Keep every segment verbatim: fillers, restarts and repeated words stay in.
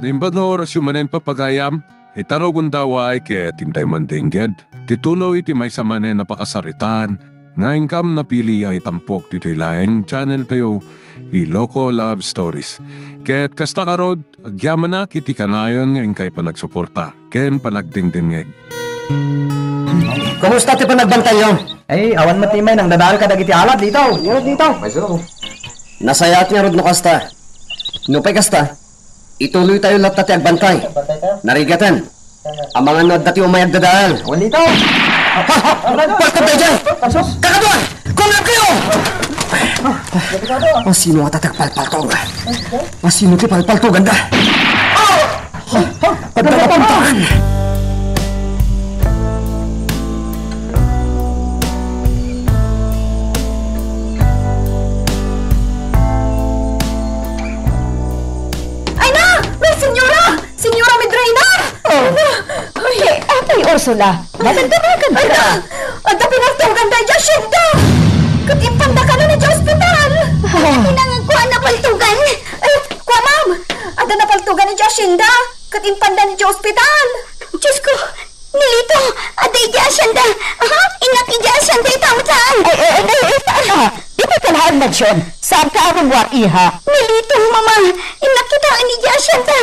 Naimbag nga orasyo manen, papagayam, ita rugonda, ket intay mandengngeg ti tuloy iti maysa manen a pakasaritaan nga inkam napili a itampok ditoy laeng channel tayo, Iloko Love Stories. Ket kasta ngarud, agyamanak iti kanayon nga inkay panagsuporta ken panagdengdengngeg. Kumusta ti panagbantayyo? Ay, awan met ti may nangdadael kadagiti alad dito. Ngarud dito. Nasayaat ngarud no kasta. Nupay kasta, ituloytayo latta ti agbantay. Narigaten. Amangan no adda ti umay agdadael. Awan dito. Ha? Ha? Paltog daydiay! Kakaduan! Kumapkayo! Asino ngata ti agpalpaltog? Asino ti palpaltoganda? Adda napaltogan! Ay na! Ay, senyora! Senyora Medreina! Oh. Ay, apay, Ursula, madagdanagan ka. Ay na! Adda pinaltogan daydiay asyenda! Ket impanda kano idiay ospital! Ah. Iti nangagkuan napaltogan! Ay, kua, ma'am! Adda napaltogan idiay asyenda! Ket impanda idiay ospital! Diyos ko! Ni Lito! Adda idiay asyenda! Aha! Innak idiay asyenda ita met laeng! Ay, ay, ay, ay, ay, ay, ah, di ka laeng mension. Saan ka a rummuar, iha? Ni Lito, mama! Innak kitaen idiay asyenda!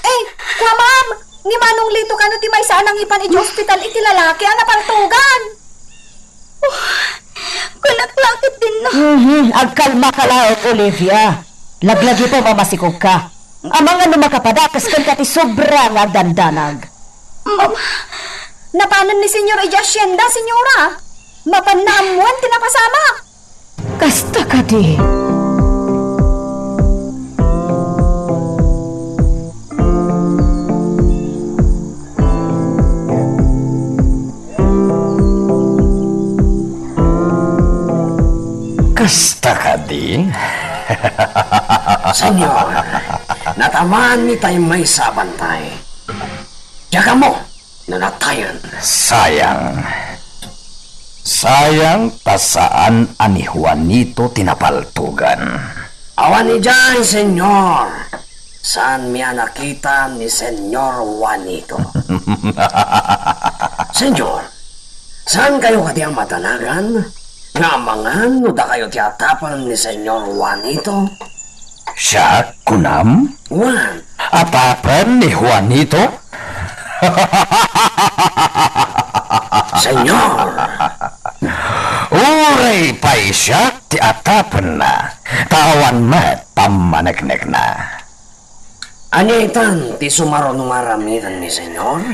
Ay, kua, ma'am! Ni Manong Lito kano ti maysa a nangipan idiay ospital iti lalaki a napaltogan. Oh, kunak la ketdin no. Mhm, agkalma ka laeng, Olivia. Laglagipem a masikog ka. Amangan no makapadakes kenka ti sobra nga agdandanag. Mama. Napanen ni Senyor idiay asyenda, senyora. Mapanna ammoen ti napasamak. Kasta kadi. Kasta kadi? Senyor, natamaan itay maysa a bantay. Diak ammo no natayen. Sayang. Sayang ta saan a ni Juanito ti napaltogan. Awan idiay, Senyor. Saanmi a nakita ni Senyor Juanito. Senyor, saankayo kadi a madanagan nga amangan no dakayo ti atapen ni Senyor Juanito? Siak, kunam? Wen. Atapen ni Juanito? Senyor. Uray pay siak ti atapenna, ta awan met pammaneknekna. Ania itan ti sumaruno nga aramiden ni Senyor?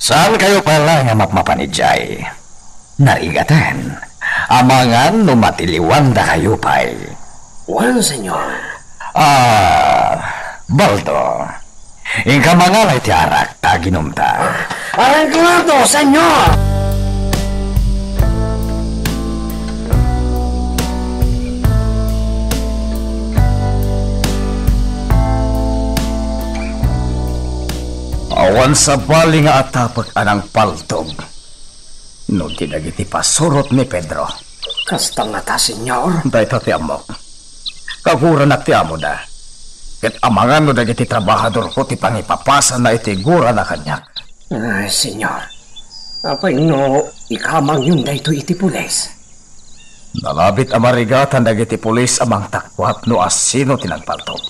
Saankayo pay laeng a mapmapan idiay. Narigaten, amangan no matiliwandakayo pay. Wen, Senyor. Ah, Baldo, inka mangala iti arak ta aginumta. Arenglado, Senyor! Awan sabali nga atapek a nangpaltog no di dagiti pasurot ni Pedro. Kasta ngata, Senyor. Dayta ti ammok. Kaguranak ti amoda. Ket amangan no dagiti trabahadorko ti pangipapasana iti gurana kaniak. Ay, Senyor. Apay no ikamangyon daytoy iti pulis? Nalabit a marigatan dagiti pulis a mangtakkuat no asino ti nangpaltog.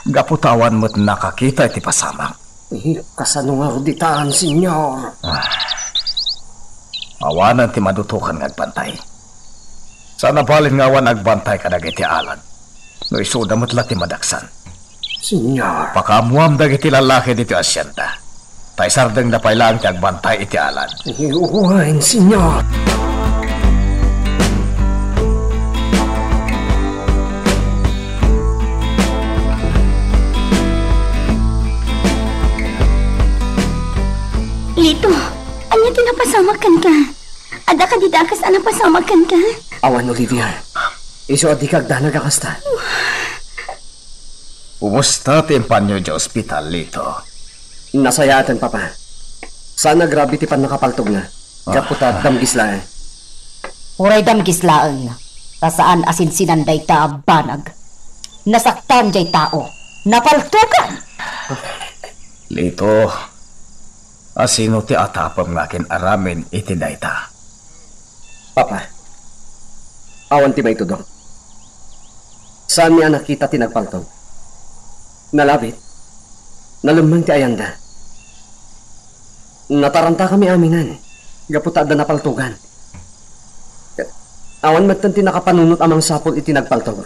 Gapu ta awan met nakakita iti pasamak. Eh, kasano ngarud itan, Senyor? Ah. Awanen ti madutokan nga agbantay. Saan a balin nga awan agbantay kadagiti alad. No isuda met la ti madaksan. Senyor. Pakaammuam dagiti lalaki ditoy asyenda. Ta isardengda pay laeng ti agbantay iti alad. Wen, Senyor. Lito, ania ti napasamak kenka? Adda kadi dakes a napasamak kenka? Awan, Olivia. Isu a dika agdanag a kasta. Kumusta ti impanyo idiay ospital, Lito? Nasayaaten, Papa. Saan a grabe ti pannakapaltogna. Ah. Gapu ta damgis laeng. Uray damgis laeng, ta saan a sinsinan dayta a banag. Nasaktan diay tao. Napaltogan! Lito, asino ti atapem nga akin-aramid iti dayta? Papa, awan ti maitudok. Saanmi a nakita ti nagpaltog. Nalabit. Nalemmeng ti ayanda. Natarantakami aminen gapu ta adda napaltogan. Awan metten ti nakapanunot a mangsapul iti nagpaltog.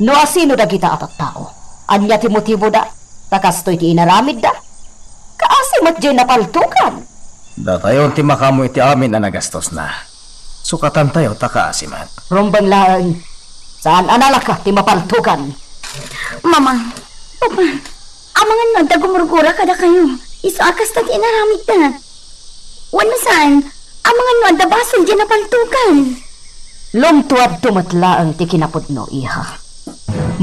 No asino dagita a tattao, ania ti motiboda? Ta kastoy ti inaramidda? Kaasi met diay napaltogan. Datayon ti makaammo iti amin a nagastosna. Sukatantayo ta kaasi met. Rumbeng laeng. Saan a nalaka ti mapaltogan. Mama, Papa, amangan no adda gumurgura kadakayo, isu a kasta ti inaramidda. Wenno saan, amangan no adda basol diay napaltogan. Lumtuadto met laeng ti kinapudno, iha.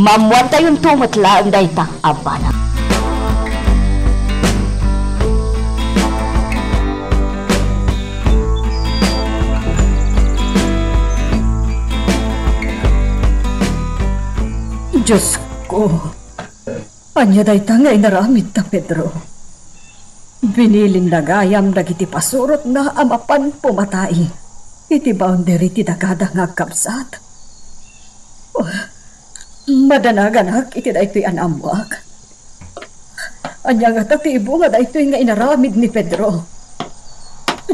Maammuantayonto met laeng dayta a banag. Diosko, ania dayta nga inaramidta, Pedro? Binilinna gayam dagiti pasurotna a mapan pumatai iti boundary ti dagada nga agkabsat. Oh, madanaganak iti daytoy a naammoak. Ania ngata ti ibunga daytoy nga inaramid ni Pedro?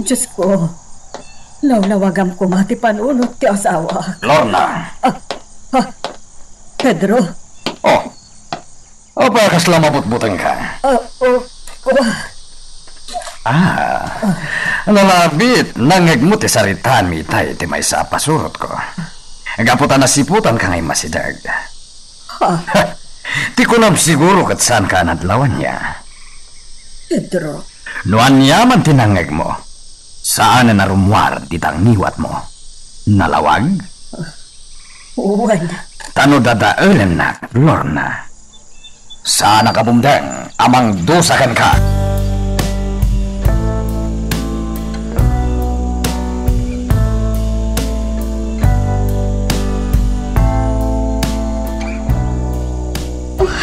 Diosko, lawlawagam koma ti panunot ti asawaak. Lorna! Ah, ah, Pedro? Oh, apay a kasla mabutbutengka? Ah, oh, oh. Ah, nalabit, nangngegmo ti saritaanmi itay iti maysa a pasurotko. Gapu ta nasiputanka nga immasideg. Ha? Ti kunam siguro ket saanka a nadlaw, ania? Pedro. No ania man ti nangngegmo, saan a narummuar dita ngiwatmo. Nalawag? Wen. Ta no dadaelennak, Lorna, saan a kabumdeng a mangdusa kenka. Oh,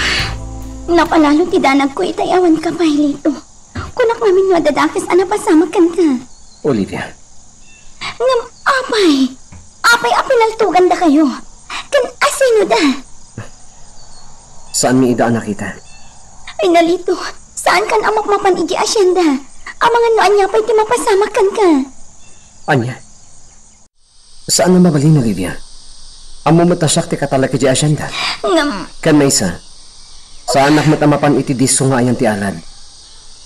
napalalo ti danagko itay awan ka pay, Lito. Kunak ngamin no adda dakes a napasamak kenka. Olivia. Ngem apay? Apay a pinaltogandakayo? Ken asino da? Saanmi ida a nakita. Ay, Lito, saankan a mapmapan idiay asienda. Amangan no ania pay ti mapasamak kenka. Ania? Saan a mabalin, Olivia. Ammom met a siak ti katalek idiay asienda. Ngem. Ken maysa, saanak met a mapan iti disso nga ayan ti alad.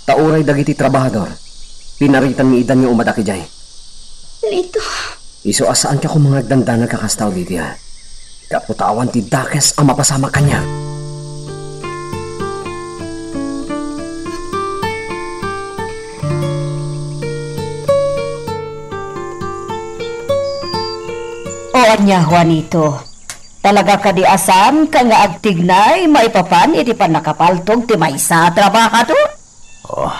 Ta uray dagiti trabahador, pinaritanmi idan nga umadak idiay. Lito. Isu a saanka koma nga agdandanag a kasta, Olivia. Gapu ta awan ti dakes a mapasamak kaniak. O ania, Juanito? Talaga kadi a saanka nga agtignay maipapan iti pannakapaltog ti maysa a trabahador? Oh.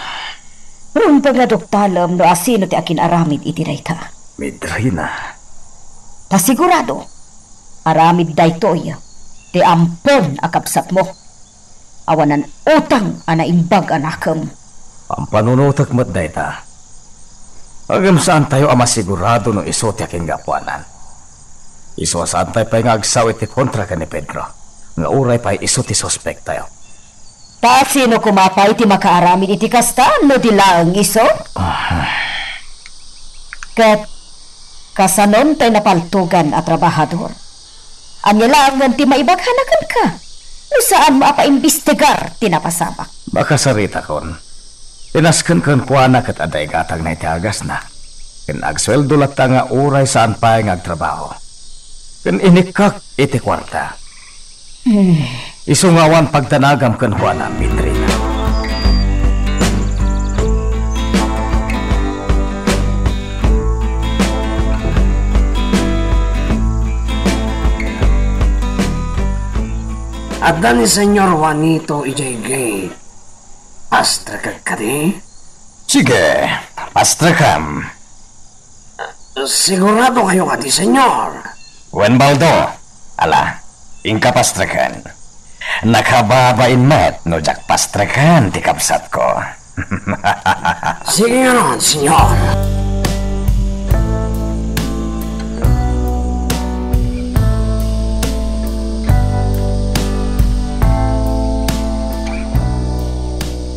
Rumbeng nga duktalem no asino ti akin-aramid iti dayta. Midrina. Ta sigurado, aramid daytoy ti ampon a kabsatmo. Awanan utang a naimbag a nakem. Ampanunotek met dayta. Ngem saantayo a masigurado no isu ti akinggapuanan. Isu a saantayo pay nga agsao iti kontra ken ni Pedro, nga uray pay isu ti suspektayo. Ta sino koma pay ti makaaramid iti kasta no di laeng isu? Ah. Ket kasanon tay napaltogan a trabahador? Ania laengen ti maibagana kenka no saanmo a paimbestigar ti napasamak? Makasaritakon. Pinasken kenkuana ket adda igatangna iti agasna. Ken agsueldo latta nga uray saan pay nga agtrabaho. Ken inikkak iti kuarta. Hmm. Isu nga awan pagdanagam kenkuana, Midrina. Adda ni Señor Juanito idiay gate. Pastrekek kadi? Sige, pastrekem. Sigurado kayo kadi, Señor? Wen, Baldo. Ala, inka pastreken. Nakababain met no diak pastreken ti kabsatko. Sige ngarud, senyor.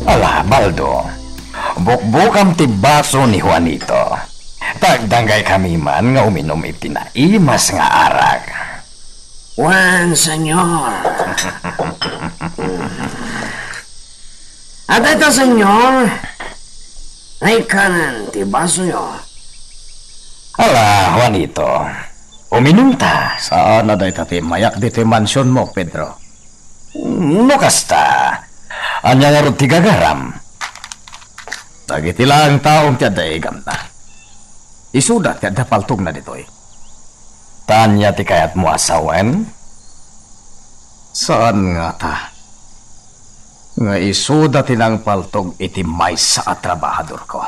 Ala, Baldo, bukbukam ti baso ni Juanito. Tagdanggay kami man nga uminum iti naimas nga arak. Wen, senyor. At ita, senyor, naikanen ti basoyo. Ala, Juanito, uminumta. Saan a dayta ti mayak ditoy mansionmo, Pedro? No kasta, ania ngarud ti gagaram? Dagiti laeng taom ti adda igamna. Isuda ti adda paltogna ditoy. Ta ania ti kayatmo a sawen? Saan ngata nga isuda ti nangpaltog iti maysa a trabahadorko.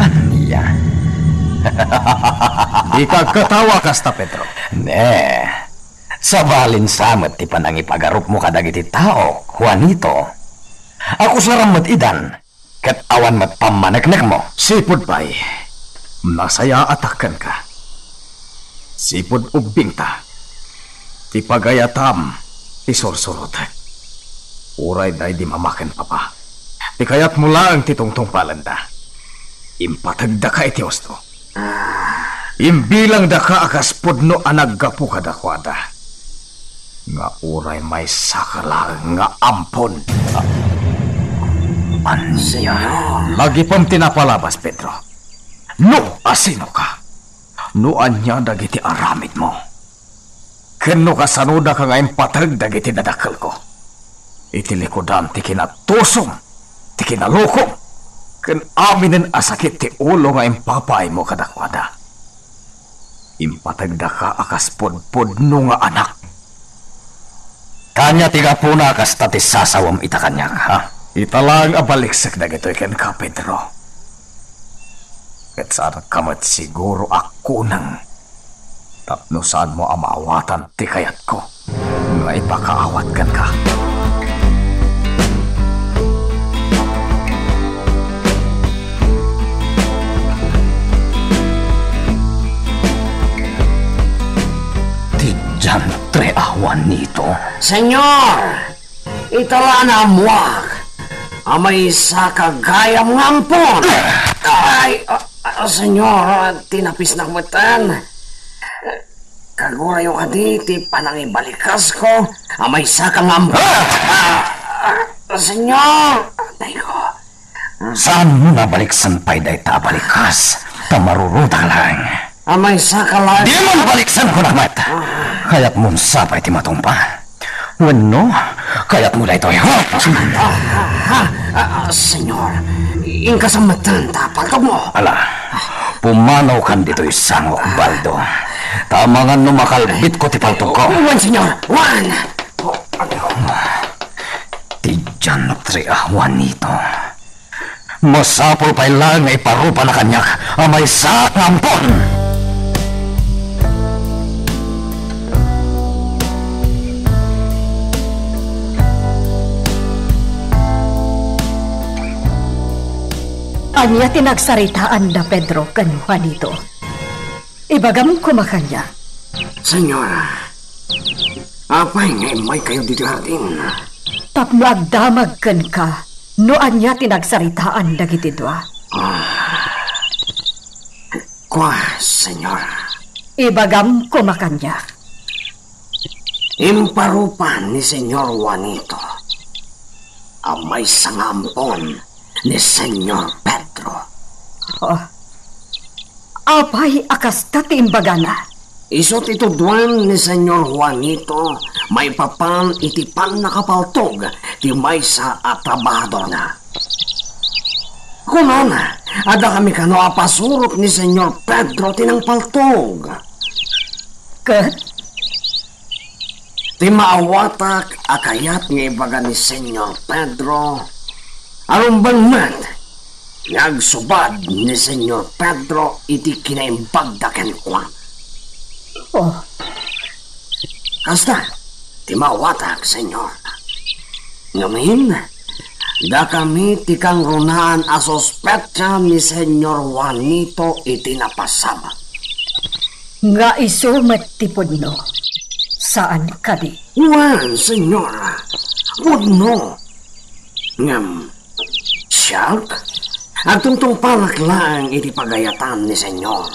Ania? Dika agkatawa kasta, Pedro. Ne, sabalin sa met ti panangipagarupmo kadagiti tao, Juanito. Akusaram met idan. Ket awan met pammaneknekmo. Sipud pay, nasayaatak kenka. Sipud ubbingta, ti pagayatam ti sursurotek. Uray daydi mama ken papa, ti kayatmo laeng ti tungtungpalenda. Impategdaka iti husto. Imbilangdaka a kas pudno a naggapu kadakuada, nga uray maysaka laeng nga ampon. Ania? Señor. Lagipem ti napalabas, Pedro. No asinoka, no ania dagiti aramidmo, ken no kasanodaka nga impateg dagiti dadakkelko iti likudan ti kinatusom, ti kinalukom, ken aminen a sakit ti ulo nga impapaaymo kadakuada. Impategdaka a kas pudpudno nga anak. Ania ti gapuna a kasta ti sasawem ita kaniak, ha? Ita laeng a baliksek dagitoy kenka, Pedro. Ket saanka met siguro a kuneng tapno saanmo a maawatan ti kayatko nga ipakaawat kenka. Ti diantre a Juanito. Señor! Ita la naammuak a maysaka gayam nga ampon. Ay, ah, ah, Señor, tinapisnak metten. Kagurayo kadi ti panangibalikasko a maysaka nga ampon. Ah! Ah, ah, Señor, atayko. Saanmo a baliksen pay dayta a balikas, ta marurutak laeng. A maysaka laeng. Diamon baliksen, kunak met. Kayatmon sapay ti matungpa? Wenno, kayatmo daytoy, ha? Ah, ah, ah, ah, Señor, inkasam metten ta paltogmo. Ala, pumanawkan ditoy sangok, Baldo. Ta amangan no makalbitko ti paltogko. Wen, Señor, wen. Oh, ano? Ti diantre a Juanito. Masapul pay laeng nga iparupana kaniak a maysa nga ampon. Ania ti nagsaritaanda Pedro ken Juanito? Ibagam koma kaniak. Señora, apay nga immaykayo ditoy hardin? Tapno agdamag kenka no ania ti nagsaritaan dagiti dua. Ah, kua, Señora. Ibagam koma kaniak. Imparupa ni Señor Juanito a maysa nga ampon ni Señor Pedro. Oh. Apay a kasta ti imbagana? Isu ti tudwan ni Señor Juanito maipapan iti pannakapaltog ti maysa a trabahadorna. Kunana, adda kami kano a pasurot ni Señor Pedro ti nangpaltog. Ket? Ti maawatak a kayat nga ibaga ni Señor Pedro, a rumbeng met nga agsubad ni Señor Pedro iti kinaimbagda kenkuana. Oh. Kasta, ti mawatak, Señor. Ngamin, dakami ti kangrunaan a suspetsa ni Señor Juanito iti napasamak. Nga isu met ti pudno. Saan kadi? Wen, Señora. Pudno. Ngem, siak, agtungtungpanak laeng iti pagayatan ni Señor.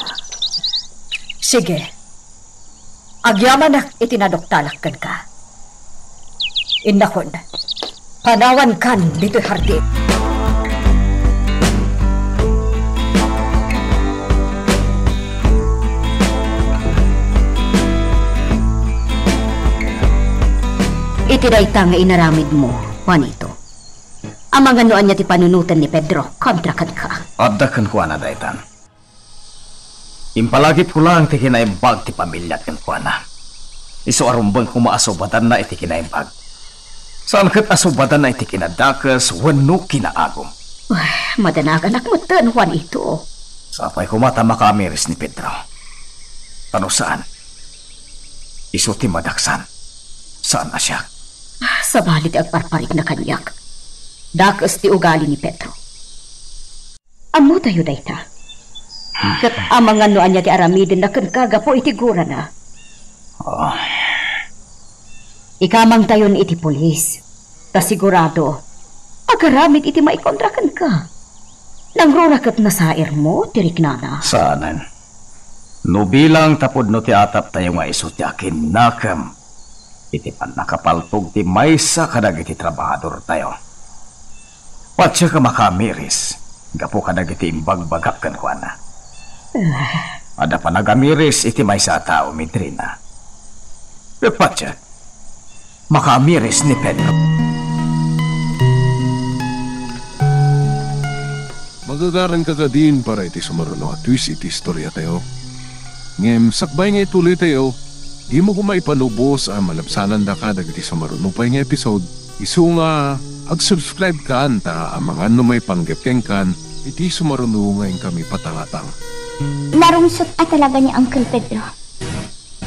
Sige. Agyamanak iti naduktalak kenka. Innakon, panawankan ditoy hardin. Iti dayta nga inaramidmo, Juanito, amangan no ania ti panunoten ni Pedro kontra kenka. Adda kenkuana daytan. Impalagipko laeng ti kinaimbag ti pamiliat kenkuana. Isu a rumbeng koma a subadanna iti kinaimbag. Saan ket a subadanna iti kinadakes wenno kinaagum. Ah, madanaganak metten, Juanito. Sapay koma ta makaamiris ni Pedro. Ta no saan, isu ti madaksan. Saan a siak. Ah, sabali ti agparparikna kaniak. Dakes ti ugali ni Pedro. Ammotayo dayta. Ket amangan no ania ti aramidenna kenka gapu iti gurana. Ah. Ikamangtayon iti pulis. Ta sigurado, agaramid iti maikontra kenka. Nangruna ket nasairmo ti riknana. Saanen. No bilang ta pudno ti ataptayo nga isu ti akinnakem iti pannakapaltog ti maysa kadagiti trabahadortayo. Patiek a makaamiris gapu kadagiti imbagbagak kenkuana. Ah. Adda panagamiris iti maysa a tao, Midrina. Ket patiek, makaamiris ni Pedro. Magagaranka kadin para iti sumaruno a twist iti istoriatayo. Ngem sakbay nga ituloytayo, dimo koma ipalubos a malabsanandaka dagiti sumaruno pay nga episode. Isu nga, ag-subscribe kan ta amangan no maipanggep kenkan iti sumaruno nga inkami patangatang. Narungsot a talaga ni Uncle Pedro.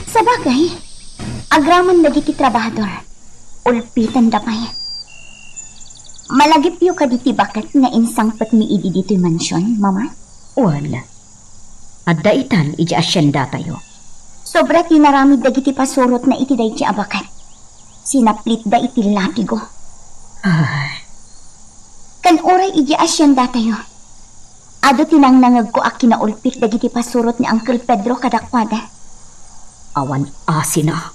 Sabagay, agraman dagiti trabahador, ulpitanda pay. Malagipyo kadi ti baket nga insangpetmi idi ditoy mansion, Mama? Wen, adda itan idiay asyendatayo. Sobra ti inaramid dagiti pasurotna iti daydi a baket. Sinaplitda iti latigo. Ay. Ken uray idiay asyendatayo, adu ti nangnangegko a kinaulpit dagiti pasurot ni Uncle Pedro kadakuada. Awan asina.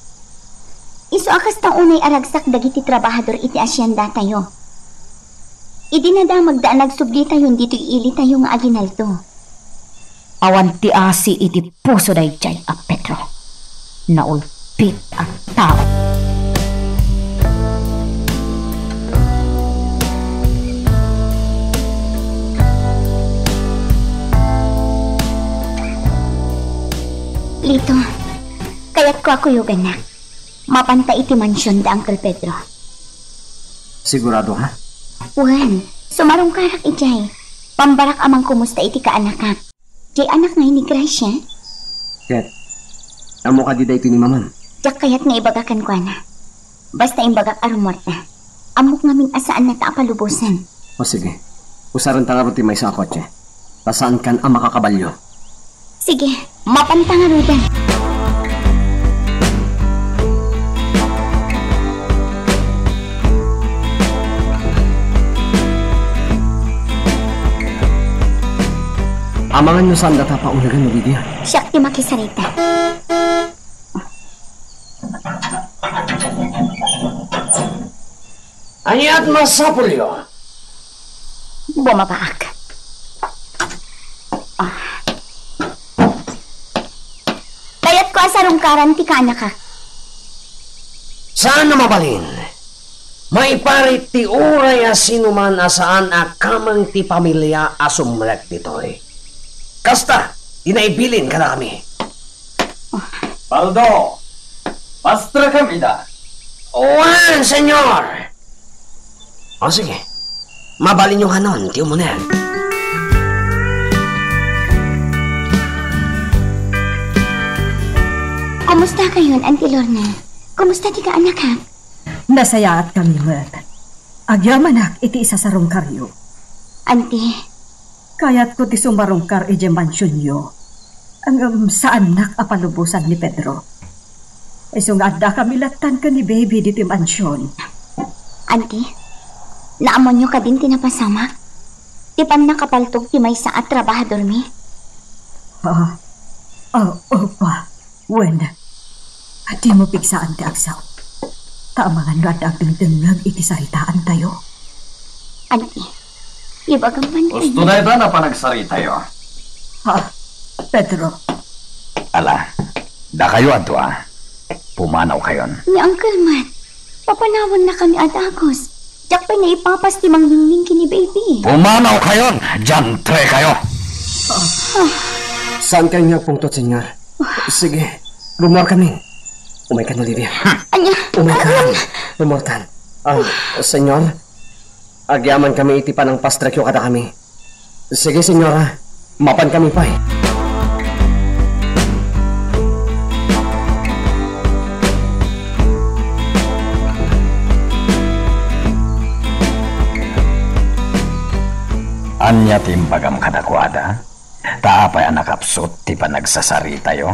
Isu a kasta unay a ragsak dagiti trabahador iti asyendatayo. Idi nadamagda a nagsubditayon ditoy ilitayo nga aginaldo. Awan ti asi iti puso daydiay a Pedro. Naulpit a tao. Lito, kayatko a kuyogannak. Mapanta iti mansion da Uncle Pedro. Sigurado, ha? Wen, sumarungkarak idiay. Pambarak a mangkumusta iti kaanakak. Diay anak ngay ni Gracia? Ket, ammo kadi daytoy ni Mamam? Diak kayat nga ibaga kenkuana. Basta imbagak a rummuarda. Ammok ngamin a saannata a palubosan. O sige, usarenta ngarud ti maysa a kotse. Ta saankan a makakabalio. Sige, mapanta ngaruden. Amangan no saandata a paunegen, Lydia. Siak ti makisarita. Aniat masapulyo? Bumabaak. Ah. Kayatko a sarungkaran ti kaanakak. Saan a mabalin. Maiparit ti uray a sinuman a saan a kameng ti pamilia a sumrek ditoy. Kasta ti naibilin kadakami. Baldo, pastrekam ida. Wen, Señor. O sige, mabalinyo nganon ti umuneg. Kumusta kayon, Auntie Lorna? Kumusta ti kaanakak? Nasayaatkami met. Agyamanak iti isasarungkaryo. Anti. Kayatko ti sumarungkar idiay mansionyo. Ngem saannak a palubosan ni Pedro. Isu nga addakami lattan ken ni Baby ditoy mansion. Anti, naamonyo kadin ti napasamak? Ti pannakapaltog ti maysa a trabahadormi? Ah, ah, opa. Wen, dimo pigsaan ti agsaw. Ta amangan no adda agdengdengngeg iti saritaantayo. Anti, ibagam man kaniak. Usto dayta a panagsaritayo. Ha? Pedro. Ala, dakayo a dua. Pumanawkayon. Ni Uncle man, papanawennakami a dagus. Diak pay naipapas ti mangningning ken ni Baby. Pumanawkayon! Diantrekayo! Saankayo nga agpungtot, Senyor? Sige, rumuarkami. Umaykan, Olivia. Ania? Umaykan. Rumuarkan. Ah, Senyor, agyamankami iti panangpastrekyo kadakami. Sige, Senyora. Mapankami pay. Ania ti imbagam kadakuada? Ta apay a nakapsut ti panagsasaritayo?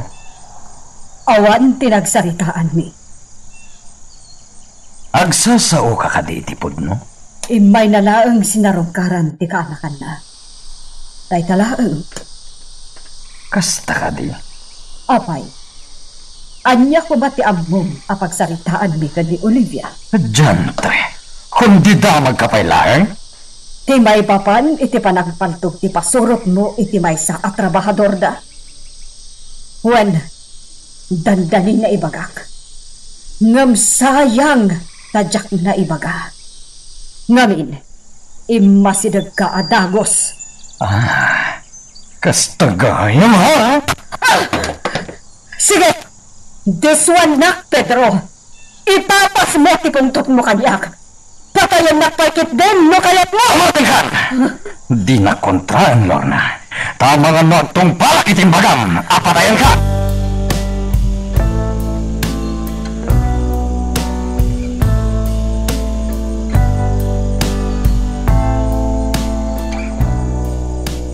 Awan ti nagsaritaanmi. Agsasaoka kadi iti pudno? Immayna laeng sinarungkaran ti kaanakanna. Dayta laeng. Kasta kadi? Apay, ania koma ti ammom a pagsaritaanmi ken ni Olivia? Diantre, kundi damagka pay laeng? Ti maipapan iti panagpaltog ti pasurotmo iti maysa a trabahadorda. Wen, dandanin naibagak. Ngem sayang ta diak naibaga. Ngamin, immasidegka a dagus. Ah, kasta gayam, ha? Sige! Disuannak, Pedro! Ipapasmo ti pungtotmo kaniak! Patayennak pay ketdin no kayatmo! Umatengkan! Dinak kontraen, Lorna. Ta amangan no agtungpalak iti imbagam a patayenka!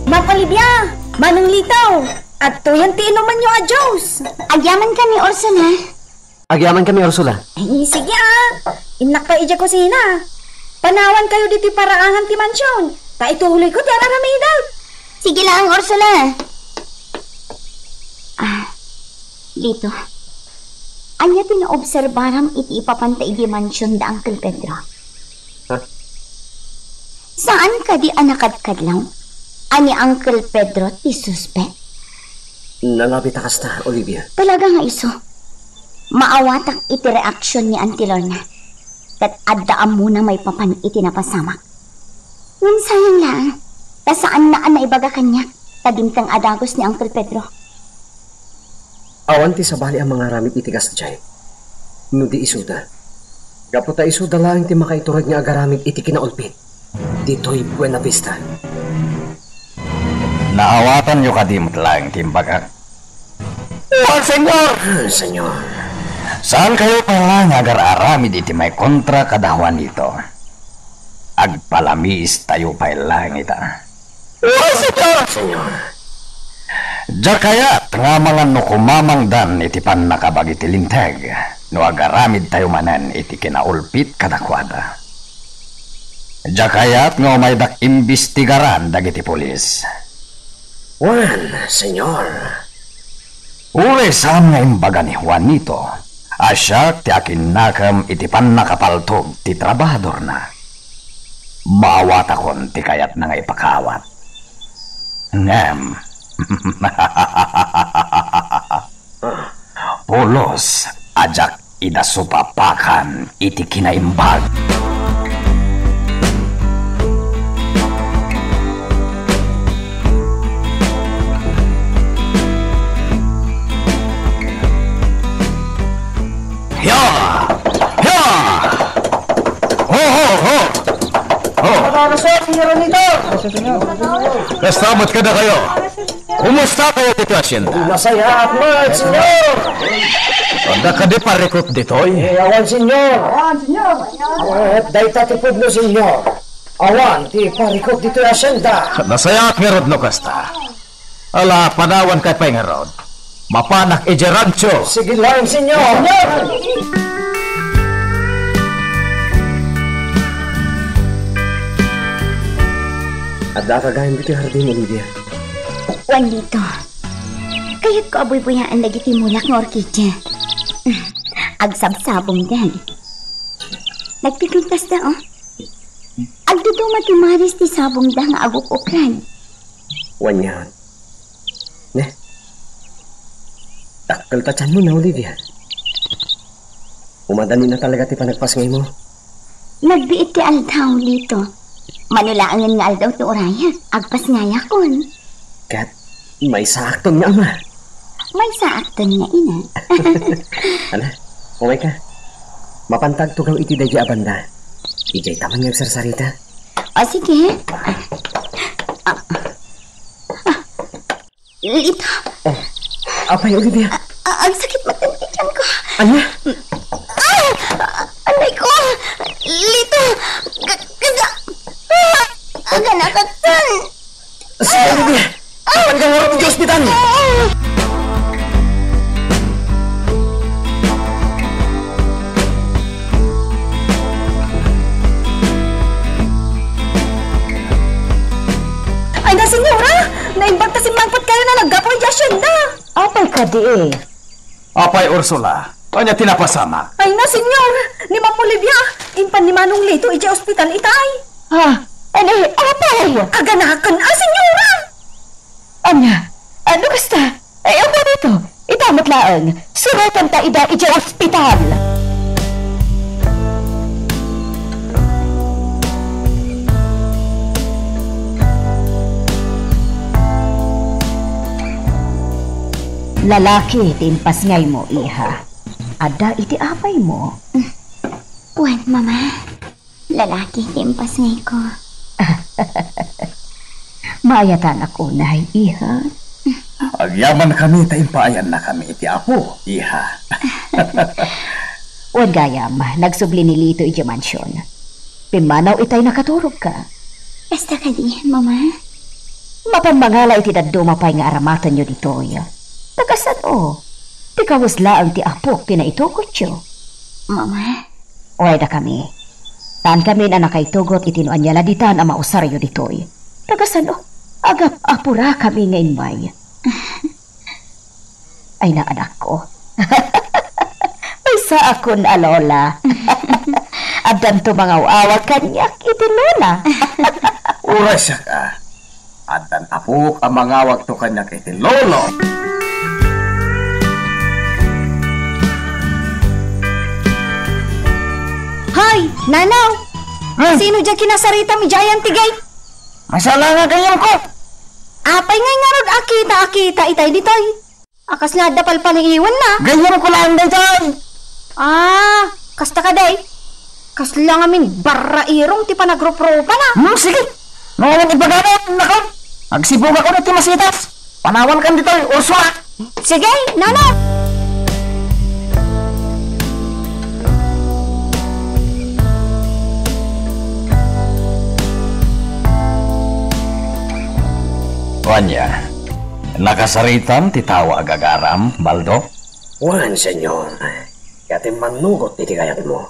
Ma'am Olivia! Manong Lito! Adtoyen ti inumanyo a juice! Agyamankami, Ursula. Agyamankami, Ursula. Ay, sige, ah. Innak pay idiay kusina. Panawankayo ditoy paraangan ti mansion. Ta ituloyko ti ar-aramidek. Sige laeng, Ursula. Ah, Lito, ania ti naobserbaram iti ipapanta idiay mansion da Uncle Pedro? Ha? Saan kadi a nakadkadlaw a ni Uncle Pedro ti suspek? Nalabit a kasta, Olivia. Talaga nga isu. Maawatak iti reaksion ni Auntie Lorna. Ket adda ammona maipapan iti napasamak. Ngem sayang laeng, ta saanna a naibaga kaniak ta dimteng a dagus ni Uncle Pedro. Awan ti sabali a mangaramid iti kasdiay no di isuda. Gapu ta isuda laeng ti makaiturod nga agaramid iti kinaulpit ditoy Buenavista. Naawatanyo kadi met laeng ti imbagak? Wen, Señor! Señor. Saankayo pay laeng nga agar-aramid iti maikontra kada Juanito. Agpalamiistayo pay laeng ita. Wen, Señor! Señor. Diak kayat nga amangan no kumamangdan iti pannakabagi ti Linteg no agaramidtayo manen iti kinaulpit kadakuada. Diak kayat nga umaydak imbestigaran dagiti pulis. Wen, Señor. Uray saan nga imbaga ni Juanito a siak ti akinnakem iti pannakapaltog ti trabahadorna, maawatakon ti kayatna nga ipakaawat. Ngem, pulos a diak ida supapakan iti kinaimbag. Ya! Ya! Ho, ho, ho! Ho! Ano, sir? Señor Juanito! Kasta met kadakayo. Kumusta kayo ditoy hacienda? Nasayaat man, Señor! Adda kadi parikut ditoy? Eh, awan, Señor. Awan, Señor. Awan, dayta ti pudno, Señor. Awan ti parikut ditoy hacienda. Nasayaat ngarud no kasta. Ala, panawankayo pay ngarud. Mapanak idiay rancho. Sige lang, Señor. Señor! Addaka gayam ditoy hardin, Olivia? Wen, Lito. Kayatko a buybuyaan dagiti mulak nga orkidia. Agsabsabongda. Nagpigong kasta, oh. Agduduma ti maris ti sabongda nga aguk-ukrad. Wen ngarud. Ne? Dakkel ta tianmo na, Olivia. Umadani na talaga ti panagpasngaymo. Nagbiit ti aldaw, Lito. Mano laengen nga aldaw ti urayak, agpasngayakon. Ket maysaakton nga ama. Maysaakton nga ina. Ala, umayka. Mapanta agtugaw iti daydi a banda. Idiayta man nga agsarsarita. O, sige. Ah. Lito. Oh, apay, Olivia? A-, a-, agsakit met ti tianko. Ania? Ah! Anay ko! Lito! Ka-, kasa-, ah! Aganakaktan! Sige, Olivia! Apan ka ngarud iti ospital! Ah! Ay na, Señora! Naimbag ta simmangpet kayo na naggapu iti hacienda! Apay kadi, eh? Apay, Ursula, ania ti napasamak? Ay na, Señor! Ni Ma'am Olivia, impan ni Manong Lito idiay ospital itay. Ah, ay, apay? Aganakan a, Señora! Ania? Ano kasta? Ay, amo dito. Ita met laeng. Surotenta ida idiay ospital. Lalaki ti impasngaymo, iha. Adda iti apaymo. Wen, Mama. Lalaki ti impasngayko. Maayatanak unay, iha. Agyamankami ta impaayannakami iti Apo, iha. Wen gayam, nagsubli ni Lito idiay mansion. Pimmanaw itay nakaturogka. Kasta kadi, Mama? Mapan mangala iti dadduma pay nga aramatenyo ditoy. Ta kasano? Ti kawes laeng ti apok ti naitukotyo. Mama? Uray dakami. Saankami a nakaitugot iti no ania la ditan a mausaryo ditoy. Ta kasano? Agap-apurakami nga immay. Ay, naanakko. Maysaakon a lola. Addanto mangaw-awag kaniak iti lola. Uray saka. Addan apok a mangawagto kaniak iti lolo. Hay, nanaw! Hmm? Sino diay kinasaritam idiay ayan ti gate? Masala nga gayyemko. Apay ngay ngarud a kita a kita itay ditoy? A, kasla adda palpaliiwanna? Gayyemko laeng daytoy. Ah, kasta kadi? Kasla ngamin barrairong ti panagruprupana. Hmm, sige. No, ibagana, nako. Agsibugakon iti masitas. Panawankan ditoy, Ursula. Sige, nana. Ania, nakasaritam ti tao a gagaram, Baldo? Wen, Señor. Ket immannugot iti kayatmo.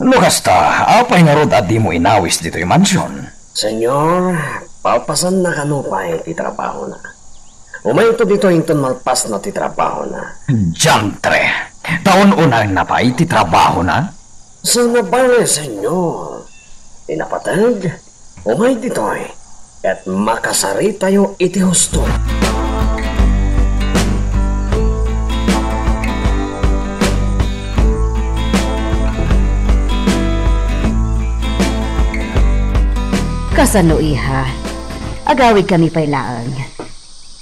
No kasta, apay ngarud a dimo inawis ditoy mansion? Señor, palpasanna kano pay ti trabahona. Umayto ditoy inton malpasna ti trabahona. Diantre! Ta un-unaenna pay ti trabahona? Saan a bale, Señor? Ti napateg, umay ditoy, ket makasaritayo iti husto. Kasano, iha? Agawidkami pay laeng.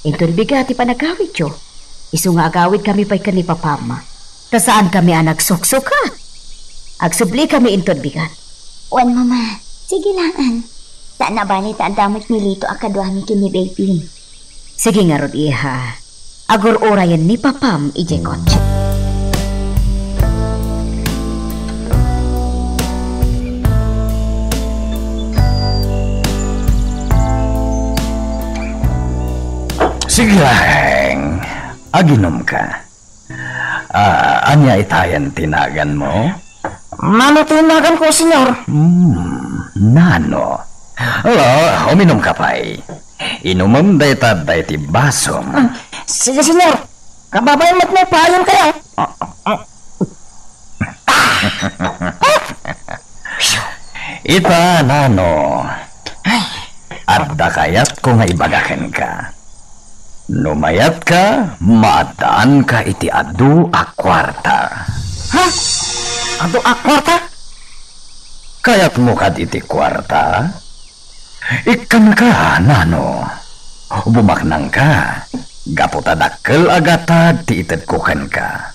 Inton bigat ti panagawidyo, isu nga agawidkami pay ken ni papam. Ta saankami a nagsuksukat. Agsublikami inton bigat. Wen, Mama, sige laeng. Saan a bale ta adda met ni Lito a kaduami ken ni Baby. Sige ngarud, iha. Agur-urayen ni papam idiay kotse. Sige laeng, aginomka. Ah, ania itayen ti naganmo? Nano ti naganko, Senyor? Hmm, nano? Ala, uminumka pay. Inumem dayta dayta basom. Ah, sige, Senyor. Kababain met no paayonkayo. Ita, nano? Adda kayatko nga ibaga kenka. No mayatka, maaddaanka iti adu a kuarta. Ha? Adu a kuarta? Kayatmo kad iti kuarta? Ikkanka, nano? Bumaknangka, gapu ta dakkel a gatad ti itedko kenka.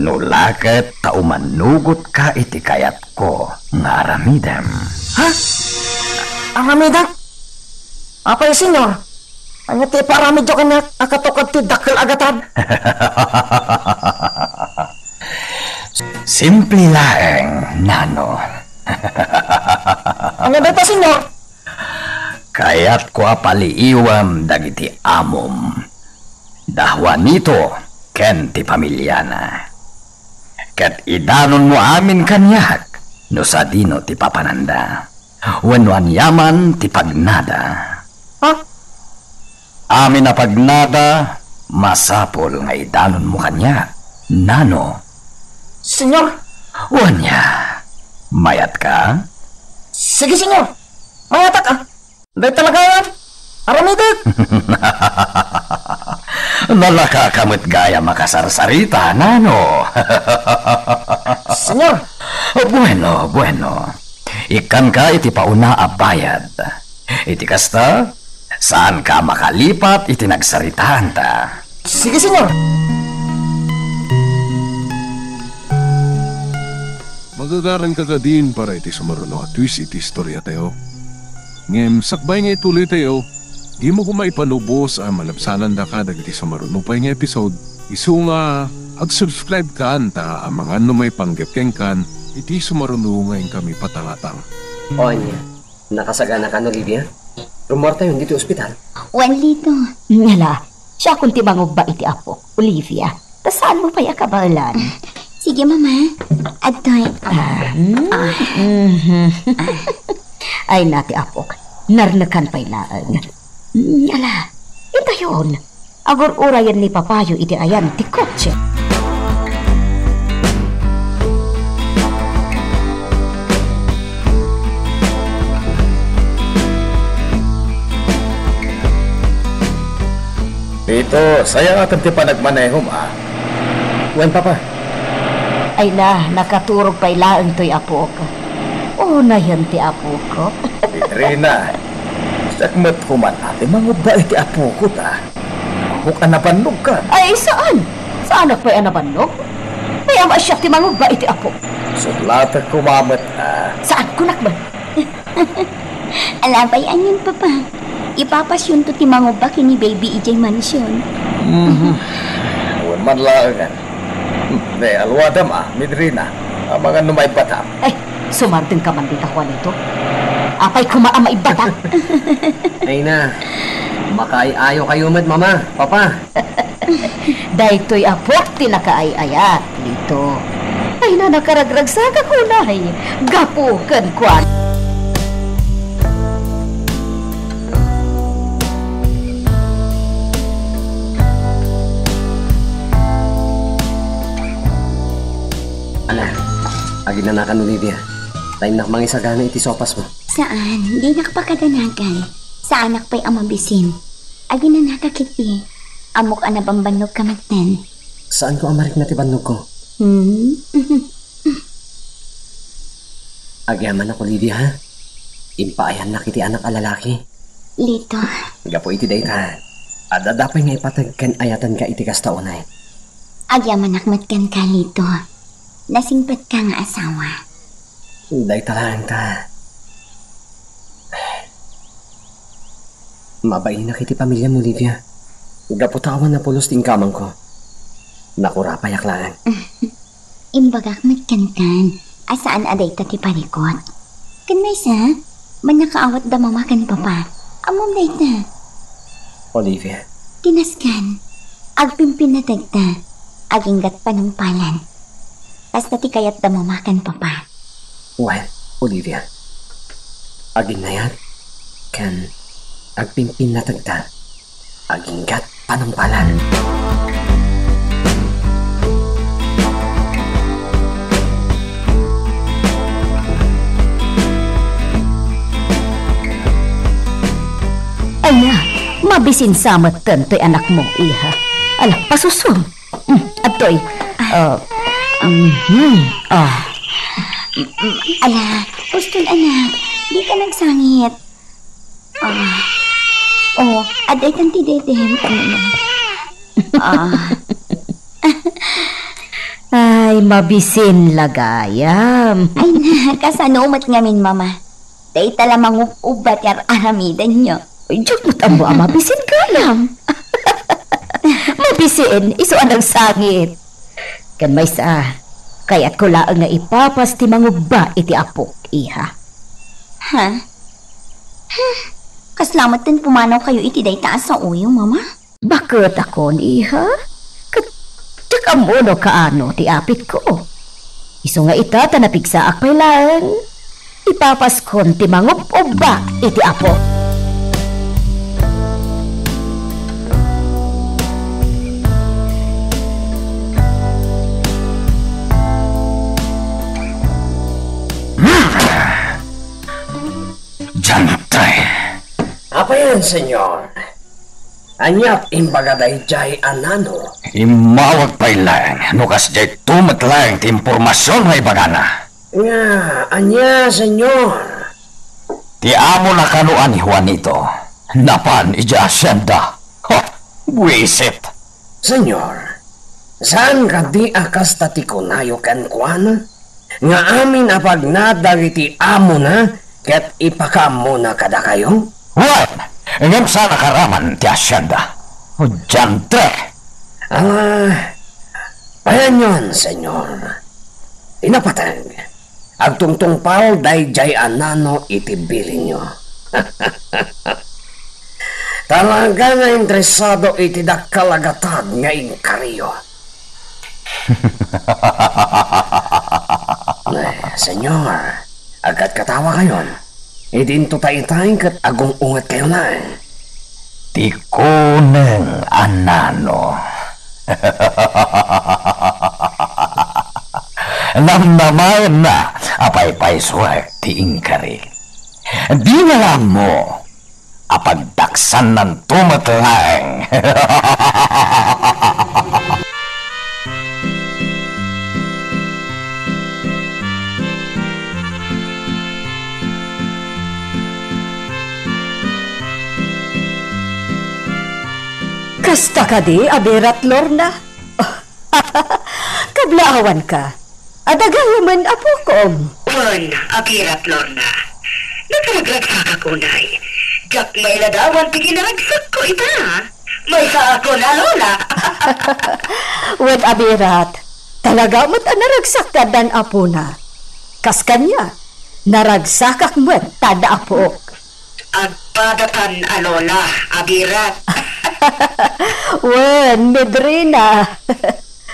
No la ket ta umanugotka iti kayatko nga aramidem. Ha? Aramidek? Apay, Senyor? Ania ti ipaaramidyo kaniak a katukod ti dakkel a gatad? Simple laeng, nano. Ania dayta, Senyor? Kayatko a paliiwem dagiti amom, da Juanito ken ti familiana. Ket idanonmo amin kaniak no sadino ti papananda, wenno aniaman ti pagnada. Ha? Amin a pagnada, masapul nga idanonmo kaniak. Nano? Senyor? Wen aya, mayatka? Sige, Senyor. Mayatak, ah. Dayta la gayan. Aramidek. Nalaka ka met gayam a kasarsarita, nano? Senyor. Bueno, bueno. Ikkanka iti pauna a bayad. Iti kasta, saanka a makalipat iti nagsaritaanta. Sige, Senyor. Magagaranka kadin para iti sumaruno a twist iti istoriatayo. Ngem sakbay nga ituloytayo, dimo koma ipalubos a malabsanandaka dagiti sumaruno pay nga episode. Isu nga, ag-subscribe kan ta amangan no maipanggep kenkan iti sumaruno nga inkami patangatang. O ania, nakasaganakan, Olivia? Rummuartayon ditoy ospital? Wen, Lito. Ngala, siakon ti mangubba iti apok, Olivia. Ta saanmo pay a kabaelan? Sige, Mama. Adtoy. Ah, mm, mhm. Ay, na ti apok. Narnekan pay laeng. Mm, ala, intayon. Agur-urayen ni Papayo iti ayan ti kotse. Dito, sayaatan ti panagmanehom, ah. Wen, Papa. Ay na, nakaturog pay laeng toy apok. Unayen ti apok. Rina, siak met koma ti mangubba iti apok ta. Ammok a nabannogka. Ay, saan? Saanak pay a nabannog? Mayam a siak ti mangubba iti apok. Sulatek koma met, ah. Saan kunak man? Ala pay anian, Papa. Ipapasyonto ti mangubba ken ni Baby idiay mansion. Mhm. Wen man laengen. Hmm, ne, aluadam a, Midrina. Amangan no maibbatam. Ay, sumardengka man dita, Juanito. Apay koma a maibbatak? Ay na, makaay-ayo kayo met, Mama, Papa. Daytoy apok ti nakaay-ayat, Lito. Ay na, nakaragragsakak unay gapu kenkuana. Ana, aginanakan, Olivia. Ta innak mangisagana iti sopasmo. Saan, dinak pakadanagan. Saanak pay a mabisin. Aginanaka ketdi. Ammok a nabambannogka metten. Saanko a marikna ti bannogko? Hmm? Agyamanak, Olivia, ha? Impaayannak iti anak a lalaki. Lito. Gapu iti dayta, adda pay nga ipateg ken ayatenka iti kasta unay. Agyamanak met kenka, Lito. Nasingpetka nga asawa. Dayta laeng ta. Mabainak iti pamiliam, Olivia. Gapu ta awan napulos ti inkamangko. Nakurapayak laeng. Imbagak met kenkan a saan a dayta ti parikut. Ken maysa, mannakaawat da mama ken papa. Ammom dayta. Olivia. Ti nasken, agpimpinatagta, aginggat panungpalan. Kasta ti kayat da mama ken papa. Wen, Olivia. Aginnayat ken agpimpinatagta. Aginggat panungpalan. Ania, mabisin sa metten toy anakmo, iha. Ala, pasusom. Mm, adtoy. Ah, mhm, ah. Ala, uston anak, dika nagsangit. Ah. Oh, adda itan ti dedem. Ano na? Ah. Ay, mabisin la gayam. Ay na, kasano met ngamin, mama? Dayta la mangub-ubba ti ar-aramidenyo. Ay, diak met ammo a mabisin gayam. Mabisin, isu a nagsangit. Ken maysa, kayatko laeng nga ipapas ti mangubba iti apok, iha. Ha? Huh, kasla met ten pumanawkayo iti dayta a saoyo, mama? Baket akon, iha? Ket diak ammo no kaano ti apitko. Isu nga ita ta napigsaak pay laeng, ipapaskon ti mangub-ubba iti apok. Diantre! Apayen, Senyor? Ania ti imbaga daydiay a nano? Immawag pay laeng no kasdiay met laeng ti impormasion nga ibagana. Nga, ania, Senyor? Ti amona kano a ni Juanito, napan idiay asienda. Ha! Buisit! Senyor, saan kadi a kasta ti kunayo kenkuana? Nga amin a pagna dagiti amona ket ipakaammona kadakayo? Wen, ngem saan a karaman ti asienda. O, diantre! Ah, payanyon, Senyor. Ti napateg, agtungtungpal daydiay a nano iti bilinyo. Talaga nga interesado iti dakkel a gatad nga inkariyo. Eh, Senyor, agkatkatawakayon. Idinto ta itay ket agung-ungetkayo laeng. Ti kuneng a nano. Namnamaenna a paypaysuek ti inkari. Dina la ammo a pagdaksannanto met laeng. Kasta kadi, Abirat Lorna? Kablaawanka. Adda gayamen, apokom. Wen, Abirat Lorna. Nakaragragsakak unay. Diak mailadawan ti kinaragsakko ita. Maysaakon a lola. Wen, Abirat. Talaga met a naragsak ti addan apona. Kas kaniak, naragsakak met ta adda apok. Agpadatan a lola, Abirat. Wen, Medrina.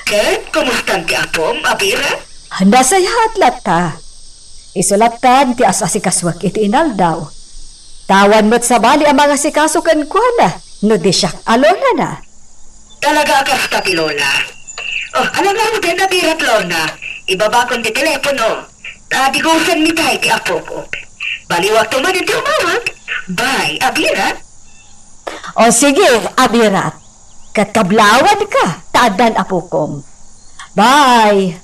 Ket kumustan ti apom, Abirat? Nasayaat latta. Isu lattan ti as-asikasuak iti inaldaw. Awan met sabali a mangasikaso kenkuana no di siak a lolana. Talaga a kasta ti lola. Oh, alam mo din, Abirat, Lorna. Ibabakon ti telepono. Ta digusanmi tay ti apok. Baliwakto manen ti umawag. Bye, Abirat. O sige, Abirat. Ket kablawanka ta addan apokom. Bye.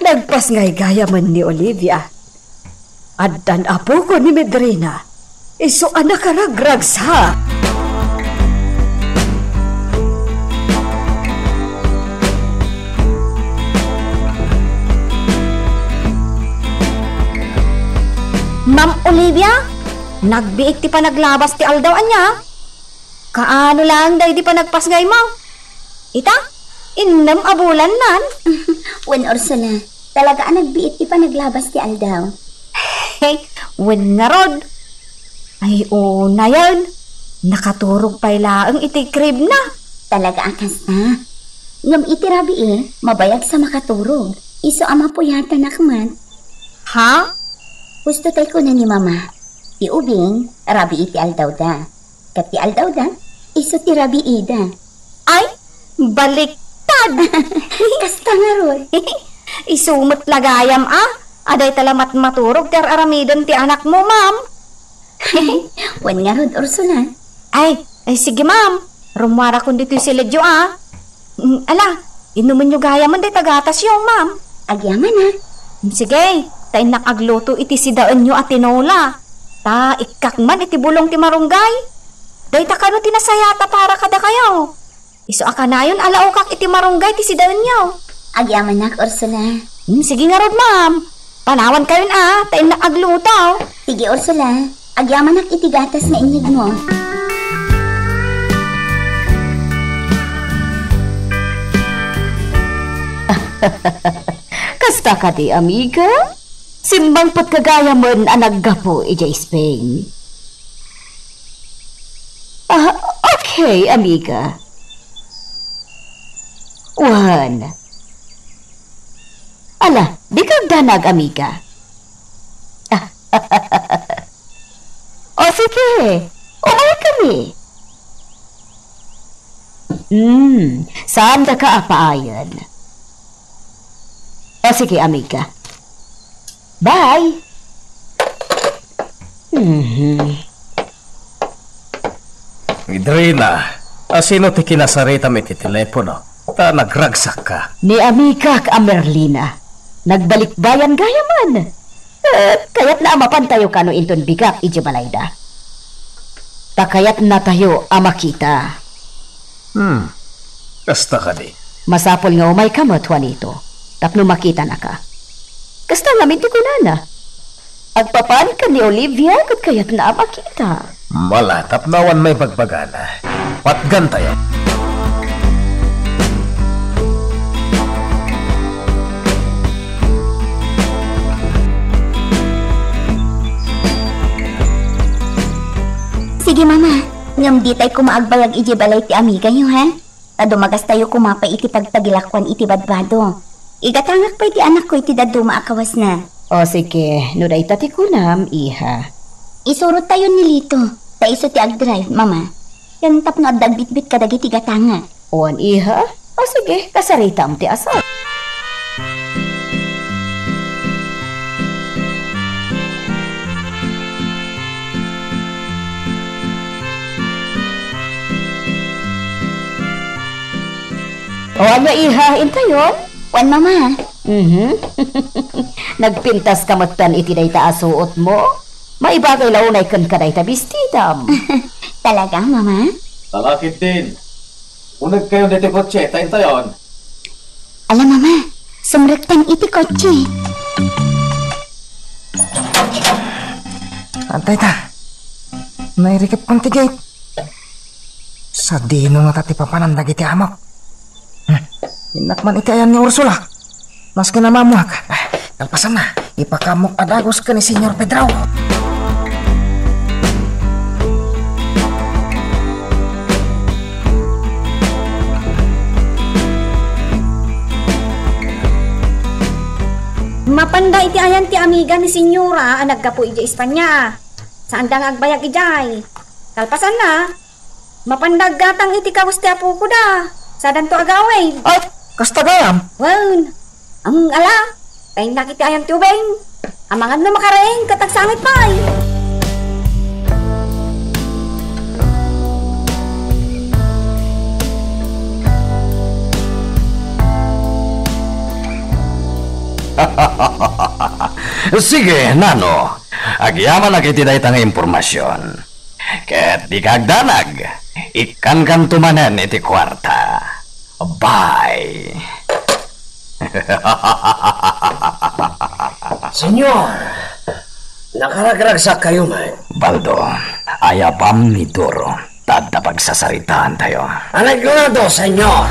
Nagpasngaygayamen ni Olivia. Addan apoko ni Medrina. Isu a nakaragragsak. Ma'am Olivia? Nagbiit ti panaglabas ti aldaw, ania? Kaano laeng daydi panagpasngaymo? Ita, innem a bulan man. Wen, Ursula, talaga a nagbiit ti panaglabas ti aldaw. Hey, wen ngarud. Ay, unayen. Nakaturog pay laeng iti crib na. Talaga a kasta. Ngem iti rabii, mabayag sa makaturog. Isu a mapuyatanak met. Ha? Husto tay kuna ni Mama. Ti ubing, rabii ti aldawda. Ket ti aldawda, isu ti rabiida. Ay, baliktad! Kasta ngarud. Isu met la gayam a, a dayta la matmaturog ti ar-aramiden ti anakmo, ma'am. Wen ngarud, Ursula. Ay, ay, sige, ma'am. Rummuarakon ditoy siledyo, a. Mm, ala, inumenyo gayamen dayta gatasyo, ma'am. Agyamanak. Mm, sige, ta innak agluto iti sidaenyo a tinola. Ta ikkak man iti bulong ti marunggay. Dayta kano ti nasayata para kadakayo. Isu a kanayon a laokak iti marunggay ti sidaenyo. Agyamanak, Ursula. Mm, sige ngarud, ma'am. Panawankayon a, ta innak agluto. Sige, Ursula. Agyamanak iti gatas nga inyegmo. Kasta kadi, amiga? Simmangpetka gayamen a naggapu idiay Spain. Ah, okay, amiga. Wen. Ala, dika agdanag, amiga. O sige, umaykami. Hmm, saandaka a paayen. O sige, amiga. Bye. Mhm. Idrina, asino ti kinasaritam iti telepono? Ta nagragsakka. Ni amigak a Merlina. Nagbalikbayan gayamen. Eh, kayatna a mapantayo kano inton bigak idiay balayda. Ta kayatnatayo a makita. Hmm. Kasta kadi. Masapul nga umayka met, Juanito, tapno makitanaka. Kasta ngamin ti kunana. Agpapan ken ni Olivia ket kayatna a makita. Mala, tapno awan maibagbagana. Patgantayo. Sige, Mama. Ngem ditay koma agbayag idiay balay ti amigayo, ha? Ta dumagastayo koma pay iti pagtagilakuan iti badbado. Igatangak pay ti anakko iti dadduma a kawasna. O, sige, no dayta ti kunam, iha. Isurottayon ni Lito, ta isu ti agdrive, Mama. Ken tapno adda agbitbit kadagiti gatangak. Wen, iha? O, sige, kasaritam ti asaw. O, ania, iha, intayon? Wen, Mama. Mhm. Nagpintaska metten iti dayta a suotmo? Maibagay la unay ken kadayta bestidam. Talaga, Mama? Talakid din. Unegkayon ditoy kotse, ta intayon. Ala, Mama, sumrektan iti kotse. Antay ta. Nairikepkon ti gate. Sadino ngata ti papanan dagiti amok? Hmm. Innak man iti ayan ni Ursula. Maski namamuak. Ah, kalpasanna, ipakaamok a dagus ken ni Señor Pedro. Mapanda iti ayan ti amiga ni Señora a naggapu idiay Espanya. Saanda nga agbayag idiay. Kalpasanna, mapanda aggatang iti kawes ti apoko da. Sadanto agawid. Ay, kasta gayam? Wen. Ang ala, kainnak iti ayan ti ubing. Amangan no makaraing, ket agsangit pay. Sige, nano. Agyamanak iti dayta nga impormasion. Ket dika agdanag, ikkankanto manen iti kuarta. Bye. Senyor, nakaragragsakkayo met. Baldo, ayabam ni Duro, ta adda pagsasaritaantayo. Aregloado, Señor!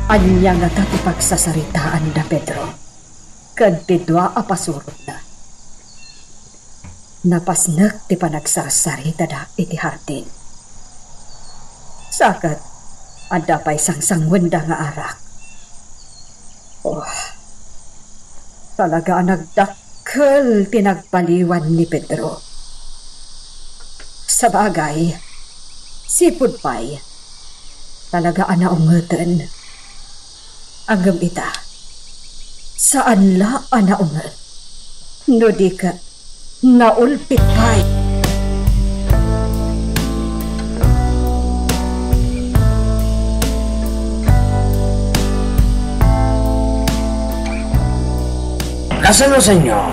Ania ngata ti pagsasaritaanda, Pedro, ken ti dua a pasurotna? Napasnek ti panagsarsaritada iti hardin. Sa ket, adda pay sangsangwenda nga arak. Oh, talaga a nagdakkel ti nagbaliwan ni Pedro. Sabagay, sipud pay, talaga a naungeten. Ngem ita, saan la a naunget, no di ket naulpit pay. Kasano, Señor?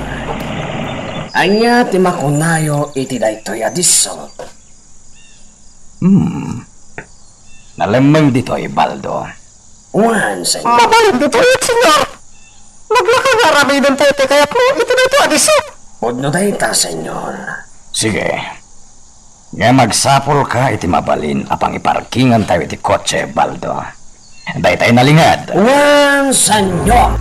Ania ti makunayo iti daytoy a disso? Hmm. Nalemmeng ditoy, Baldo. Wen, Señor. Mabalin ditoy, Señor. Naglaka nga aramidentayo ti kayatmo iti daytoy a disso. Pudno dayta, Señor. Sige. Ngem agsapulka iti mabalin a pangiparkingantayo iti kotse, Baldo. Daytay nalinged. Wen, Señor.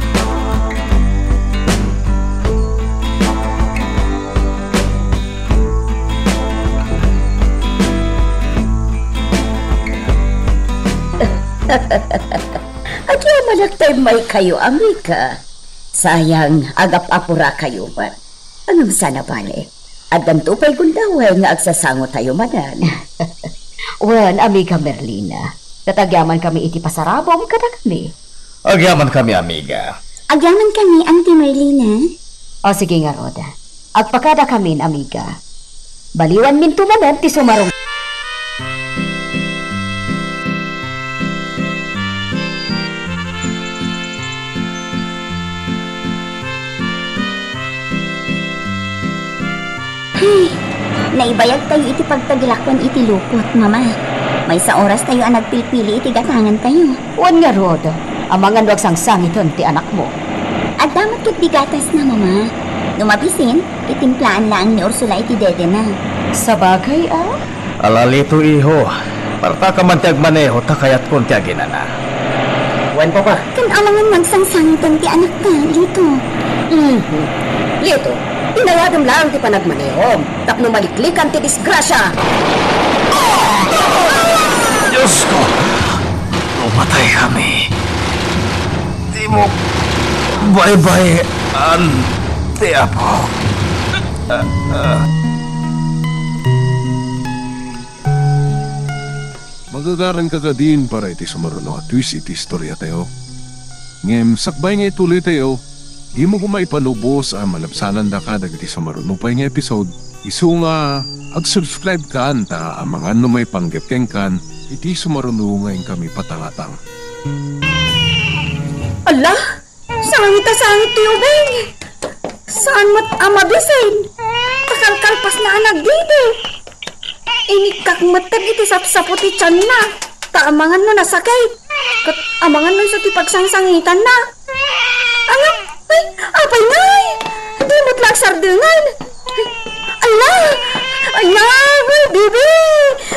Agyamanak ta immaykayo, amiga. Sayang, agap-apurakayo met. Ngem saan a bale, addanto pay gundaway nga agsasangotayo manen. Wen, amiga Merlina, ket agyamankami iti pasarabom kadakami. Agyamankami, amiga. Agyamankami, Auntie Merlina. O, sige ngarud. Agpakadakamin, amiga. Baliwanminto manen ti sumarung. Ay, naibayagtayo iti pagtagilakwan iti lupot, Mama. Maysa orastayo a nagpilpili iti gatangantayo. Wen ngarud, amangan no agsangsangiten ti anakmo. Adda met ketdi gatasna, Mama. No mabisin, titimplaan laeng ni Ursula iti dedena. Sabagay a? Ala, Lito, iho, partaka man ti agmaneho ta kayatkon ti aginana. Wen, Papa. Ken amangan no agsangsangiten ti anakka, Lito. Mhm. Lito, inayadem laeng ti panagmanehom tapno maliklikan ti disgrasia. Diosko, no mataykami, dimo baybay-an ti Apo. Magagaranka kadin para iti sumaruno a twist iti istoriatayo. Ngem sakbay nga ituloytayo, dimo koma ipalubos a malabsanandaka dagiti sumaruno pay nga episode, isu nga ag-subscribe kan ta amangan no maipanggep kenkan iti sumaruno nga inkami patangatang. Ala! Sangit a sangit ti ubing. Saan met a mabisin. Takalkalpasna a nagdidi. Inikkak met dagiti sapsapo ti tianna. Ta amangan no nasakit. Ket amangan no isu ti pagsangsangitanna. Ngem, ay, apay ngay? Di met la agsardengan. Ay, ala! Ay, na, bibi!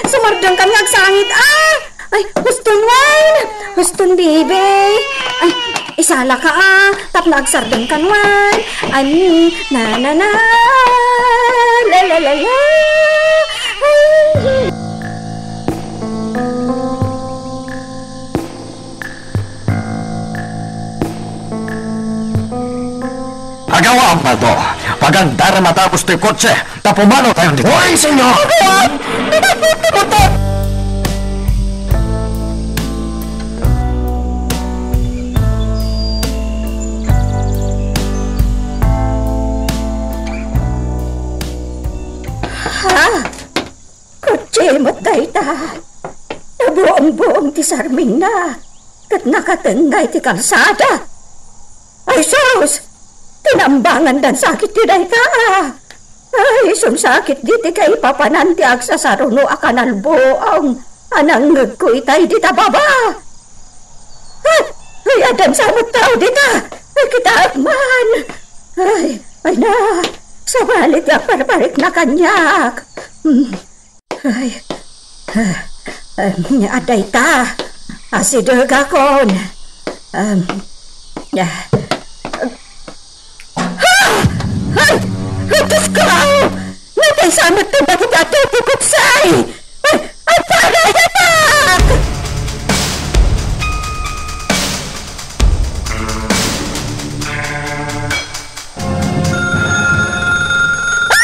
Sumardengkan nga agsangit, ah! Ay, huston wen! Huston, bibi! Ay, isalaka, ah, tapno agsardengkan wen! Ani, na, na, na, la, la, la, la! Ay! Agawa, Baldo! Pagangdarem a dagus toy kotse, ta pumanaw tayon ditoy! Hoy, senyor! Agawa! Pinagbuti mo to! Ha? Kotse met dayta. Nabuongbuong ti sarmingna, ket nakatengnga iti kalsada. Ay sus! Tinambangandan sakit ti dayta. Ay, sumsakit diti kaipapanan ti agsasaruno a kanalbuong. a nangngegko itay dita baba. Ah, ay, adda sa met tao dita. Ay, kitaek man. Ay, ay na. Sabali ti agparparikna kaniak. Hmm. Ay, ah, ah, adda ita. Asidegakon. Um, ah. Ah! Ay! Ay, Diyos ko! Natay sa amat ng bakit ato ti kutsay! Ay! Ay, para, anak!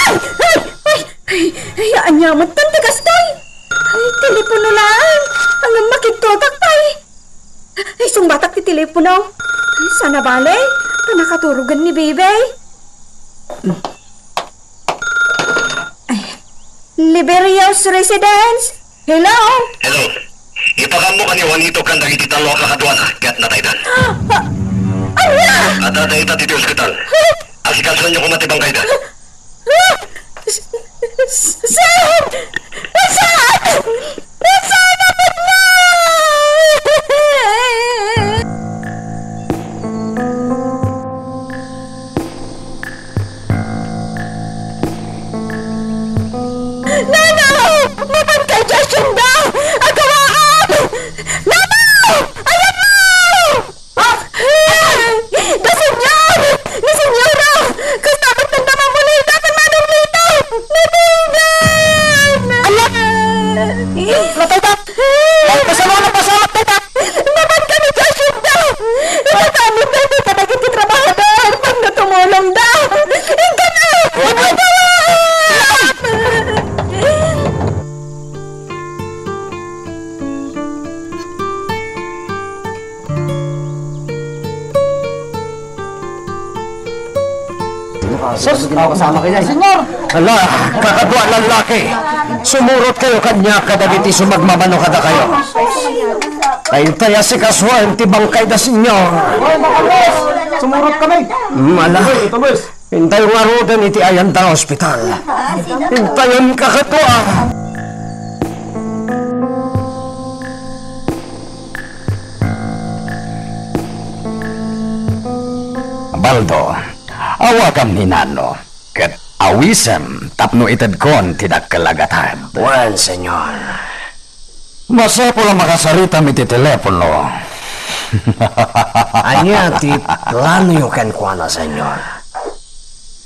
Ay! Ay! Ay! Ay! Ay, ania met ti kastoy? Ay, telepono laeng. Ngem makidtutak pay. Ay, sungbatak ti telepono. Ay, sana bale. Ta nakaturogen ni Bebe. Ay, Liberia's Residence. Hello? Hello. Ipakammo kan ni Juanito ken dagiti tallo a kakaduana ket nataydan. Ah, ania? Adda dayta ditoy ospital. Asikasoenyo koma ti bangkayda. Ah! S-, s-, saan? Saan? Saan na pudno? Nano! Mapan kay Jacinda! Agawaan! Nano! Ayan mo! Ah! Ni Señor! Ni Señora! Kasta met nanda mamulay dapat manong dito! Natingan! Ala! Natay ba? Pasama na, pasama, tayta! Mapan kami, Jacinda! Ipatawag na dito na kita trabahador! Pag natumulong da! Ikaw na! Ikaw na! Sus, kasama ka dyan. Señor! Ala, kakadua a lallaki. Sumurot kayo kaniak kadagiti sumagmamano kadakayo. Dayta asikasuan ti bangkayda, Señor. Sumurot kami. Mm, ala. Ito, boss. Intayo ngaruden iti ayan ta ospital. Intayon kakadua. Baldo, awagam ni Nano, ket awisem tapno itedkon ti dakkel a gatad. Wen, Señor. Masapul a makasaritam iti telepono. Ania ti planoyo kenkuana, Señor?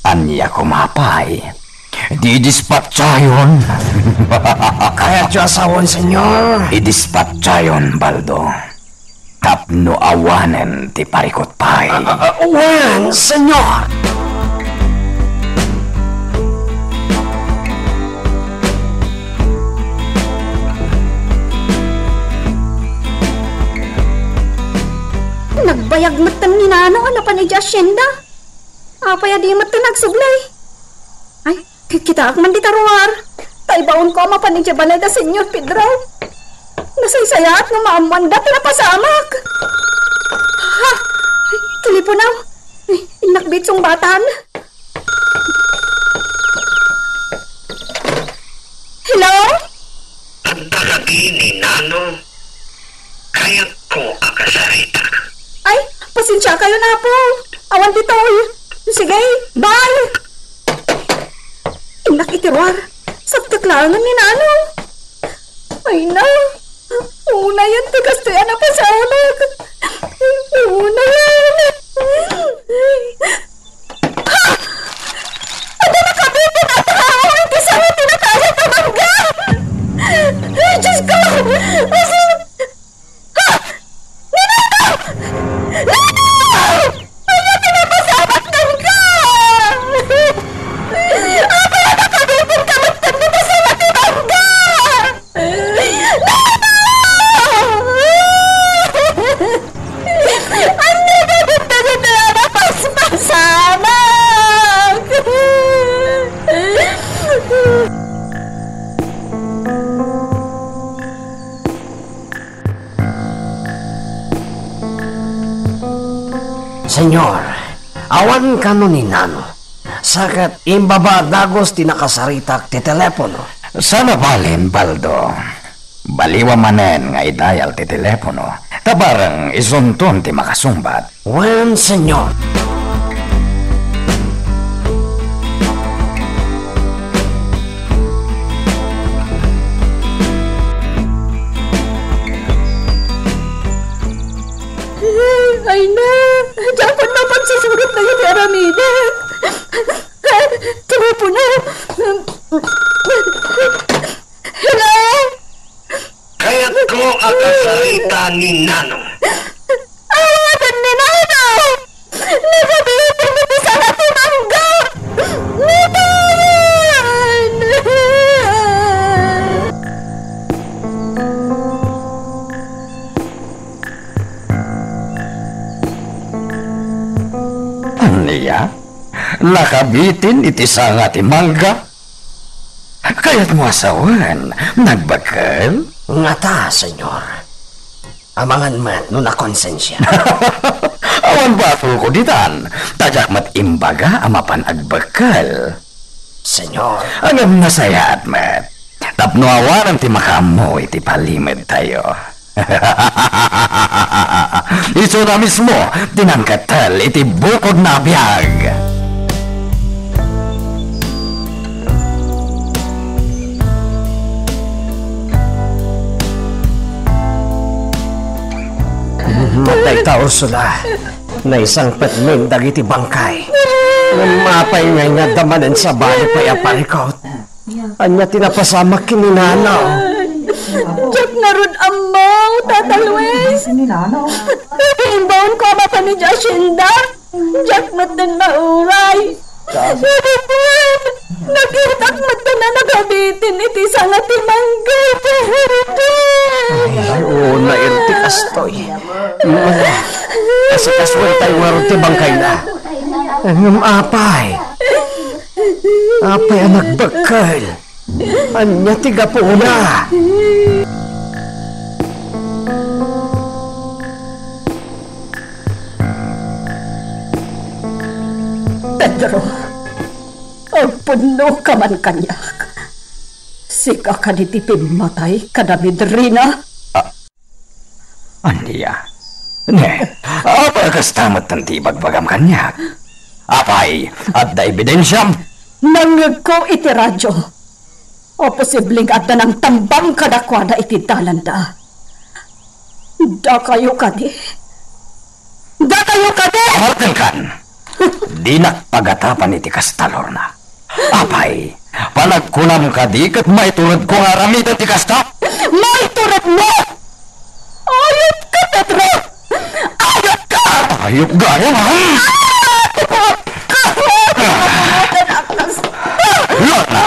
Ania koma pay? Didispatsayon. Kayatyo a sawen, Señor? Idispatsayon, Baldo. Tapno awanen ti parikut pay. Ah, ah, ah, wen, Señor! Nagbayag metten ni Nano a napan idiay asienda. Apay a di metten agsublay? Ay, Ki-, kitaak man dita ruar. Ta ibaonko a mapan idiay balay da Señor Pedro. Nasaysayaat no maammoanda ti napasamak. Ha? Telepono. Ay, innak bitsong batan. Hello? Adda kadi ni Nano? Kayatko a kasarita. Ay, pasensiakayon, Apo. Awan ditoy. Sige, bye. Innak iti ruar. Saktak laengen ni Nano. Ay na. Unayen ti kastoy a napasamak. Unayen. Ha! Adda nakabitin a tao iti sanga ti nakayat a mangga! Ay, Diyos ko! Asin! Ha! Nino ito? Nino! Ania ti napasamak, mangga? Apay a nakabitin ka met ken dita sanga ti mangga? Ania dagiti dagiti a napaspasamak? Señor, awan kano ni Nano. Sa ket imbaba a dagus ti nakasaritak ti telepono. Sana balen, Baldo. Baliwam manen nga i-dial ti telepono, ta bareng isunton ti makasungbat. Wen, Señor. Ay na, diak pay mapagsusurot dagiti aramidek. Telepono. Hello? Kayatko a kasarita ni Nanong. Awaten ni Nanong! Nagabiit iti sanga ti mangga! Natayan! Ania? Nakabitin iti sanga ti mangga? Kayatmo a sawen, nagbekkel? Ngata, Señor. Amangan met no nakonsensia. Awan basolko ditan, ta diak met imbaga a mapan agbekkel. Señor. Ngem nasayaat met, tapno awanen ti makaammo iti palimedtayo. Isuna mismo ti nangkettel iti bukodna a biag. Matay ta, Ursula. Naisangpetmin dagiti bangkay. Ngem apay nga inadda manen sabali pay a parikut? Ania ti napasamak ken ni Nana? Diak ngarud ammo, Tata Luis. Idi imbaonko a mapan idiay asienda, diak metten nauray. Idi pay, nakitak metten a nakabitin iti sanga ti mangga ti Herdes. Ay, unay ti kastoy. Asikasuentayo ngarud ti bangkayna. Ngem apay? Apay a nagbekkel? Ania ti gapuna? Pedro, agpudnoka man kaniak. Sika kadi ti pimmatay kada midrina? Ah, Ania? Ne, apay a kasta met ti ibagbagam kaniak? Apay, adda ebidensiam? Nangngegko iti radio. O, posible nga adda nangtambang kadakuada iti dalanda. Dakayo kadi? Dakayo kadi? Martelkan! Dinak pagatapan iti kasta, Lorna. Apay, panagkunam kadi ket maituredko nga aramiden ti kasta? Maituredmo! Ayupka, Pedro! Ayupka! Ayup gayam, ha? Ah! Ayupka! Lorna!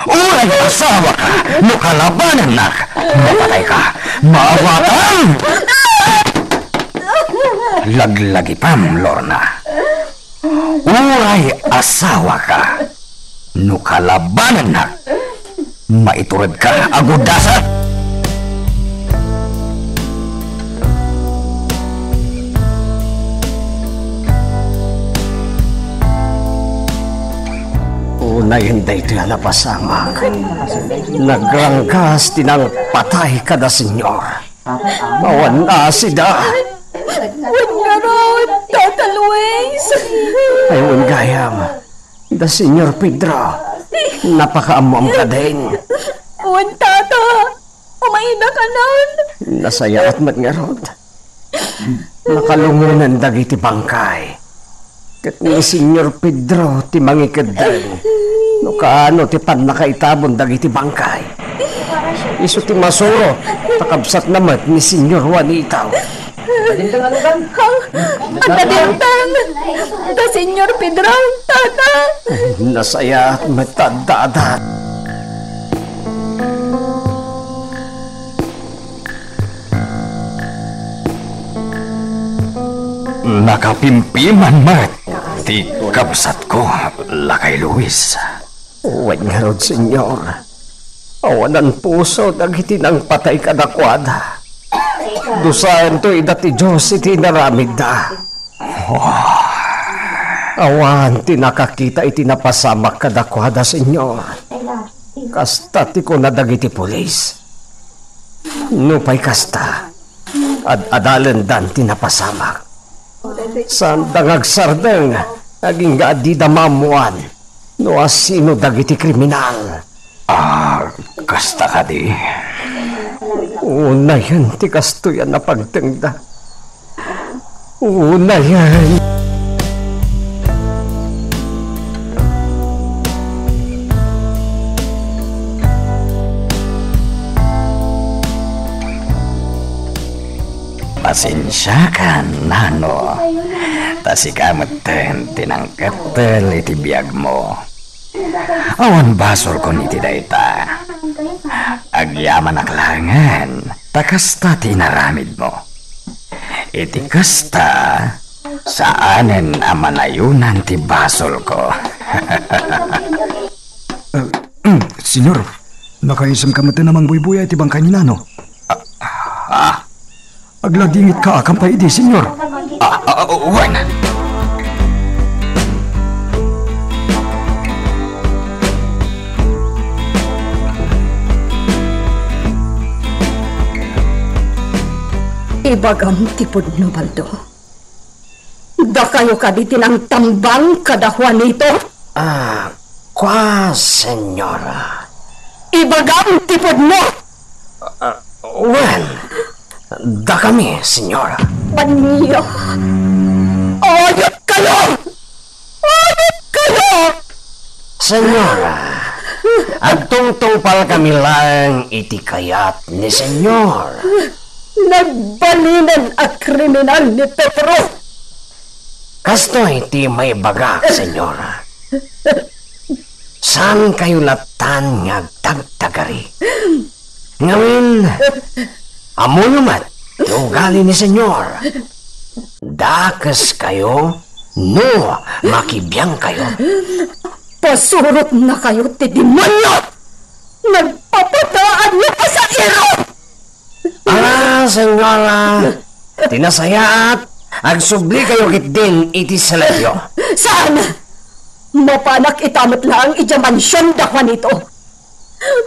Uray asawaka, no kalabanennak, mapatayka, maawatan! Laglagipam, Lorna. Uray asawaka, no kalabanennak, maituredka a gudasat! Unayen daytoy a napasamak. Nagranggas ti nangpatay kada Señor. Awan asida. Wen ngarud, Tata Luis. Ay, wen gayam. Da Señor Pedro. Napakaammoam kadin. Wen, Tata. Umayda kanan. Nasayaat met ngarud. Nakalungonen dagiti bangkay. Ket ni Señor Pedro ti mangikeddeng no kaano ti pannakaitabon dagiti bangkay. Isu ti masuro, ta kabsatna met ni Señor Juanito. Ha? Adda dimteng! Da Señor Pedro, Tata! Nasayaat met ta adda adat. Nakapimpiman met ti kabsatko, Lakay Luis. Wen ngarud, Señor, awanan puso dagiti nangpatay kadakuada. Dusaento ida ti Dios iti inaramidda. Awan ti nakakita iti napasamak kadakuada, Señor. Kasta ti kuna dagiti pulis. Nupay kasta, ad-adalendan ti napasamak. Saanda nga agsardeng, agingga a dida maammoan no asino dagiti kriminal. Ah, kasta kadi? Unayen ti kastoy a napagtengda. Unayen. Pasensiakan, nano. Ta sika metten ti nangkettel iti biagmo. Awan basolkon iti dayta. Agyamanak laengen, ta kasta ti inaramidmo. Iti kasta, saanen a manayonan ti basolko. Eh, Senyor, nakaisem ka met a mangbuybuya iti bangkay ni Nano? Ah, ah, Agladingit ka, akan pay idi, Senyor? Ah, ah, ah, wen. Ibagam ti pudno, Baldo. Dakayo kadi ti nangtambang kada Juanito? Ah, kua, Senyora. Ibagam ti pudno! Ah, wen, dakami, Senyora. Ania? Ayat kayo! Ayat kayo! Senyora, agtungtungpalkami laeng iti kayat ni Senyor. Nagbalinen a kriminal ni Pedro. Kastoy ti maibagak, Senyora. Saan kayo latan nga agdagdagari? Ngamin, ammoyo met ti ugali ni Senyor. Dakes kayo no makibiang kayo. Pasurotna kayo ti demonio! Nagpapataanyo a sairo! Ah, Senyora, ti nasayaat, agsubli kayo ketdin iti selebyo. Saan? Mapanak ita met laeng idiay mansion da Juanito.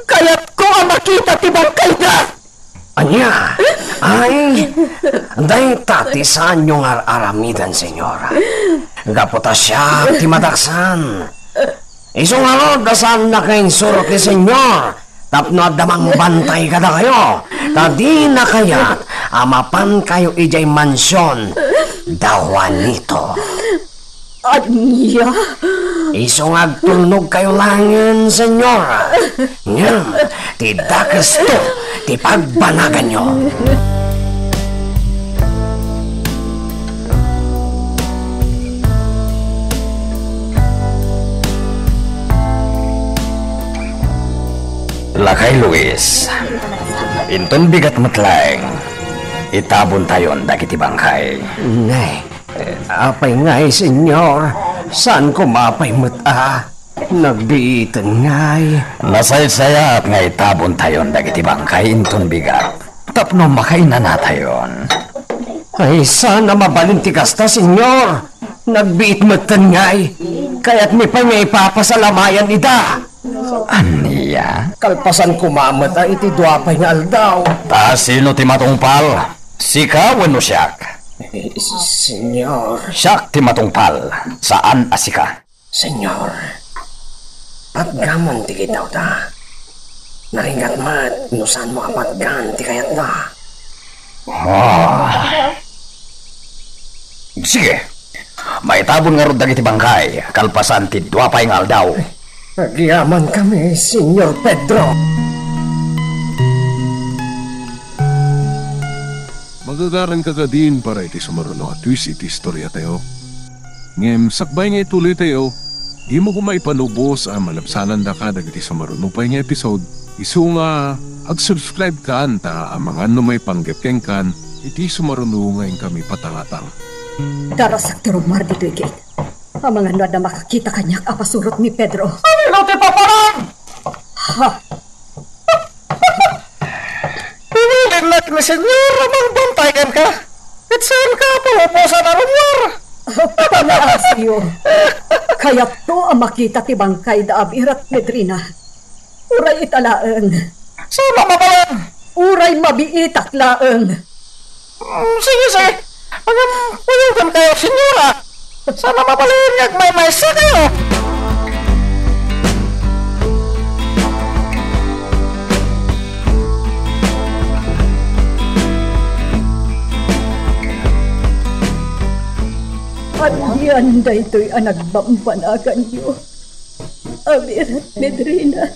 Kayatko a makita ti bangkayda. Ania? Ay, dayta ti saanyo nga ar-aramiden, Senyora. Gapu ta siak ti madaksan. Isu ngarud a saannaka insurot ni Senyor tapno adda mangbantay kadakayo, ta dina kayat a mapankayo idiay mansion da Juanito. Ania? Isu nga agtulnog kayo laengen, Senyor. Ngem ti dakesto ti pagbanaganyo. Lakay Luis, inton bigat met laeng, itabontayon dagiti bangkay. Nay, eh, apay ngay, Senyor? Saan koma pay met a? Nagbiiten ngay. Nasaysayaat nga itabontayon dagiti bangkay inton bigat tapno makainanatayon. Ay, saan a mabalin ti kasta, Senyor. Nagbiit metten ngay. Kayatmi pay nga ipapasalamayan ida. Ania? Kalpasan koma met a iti dua pay nga aldaw. Ta sino ti matungpal? Sika wenno siak? Eh, Senyor. Siak ti matungpal, saan a sika. Senyor, patgamon ti kidawda. Naringgat met no saanmo a patgan ti kayatda. Ah. Sige. Maitabon ngarud dagiti bangkay kalpasan ti dua pay nga aldaw. Agyamankami, Senyor Pedro. Magagaranka kadin para iti sumaruno a twist iti istoriatayo. Ngem sakbay nga ituloytayo, dimo koma ipanubos a malabsanandaka dagiti sumaruno pay nga episode, isu nga ag-subscribe kan ta amangan no maipanggep kenkan iti sumaruno nga inkami patangatang. Darasak ti rummuar ditoy gate. Amangan no adda makakita kaniak a pasurot ni Pedro. Ano ti paparan? Ha? Pinilinnak ni Senyor a mangbantay kenka. Ket saanka a palubosan a rummuar. Panaasiyo. Kayatko a makita ti bangkay da Abir ken Pedrina. Uray ita laeng. Saan a mabalin? uray mabiitak laeng. Mm, sige, sige. Ngem, kuyogem kayo, senyora. Sana mabalin nga agmaymaysa kayo. Anian daytoy a nagbambanaganyo, Abir, Medrina?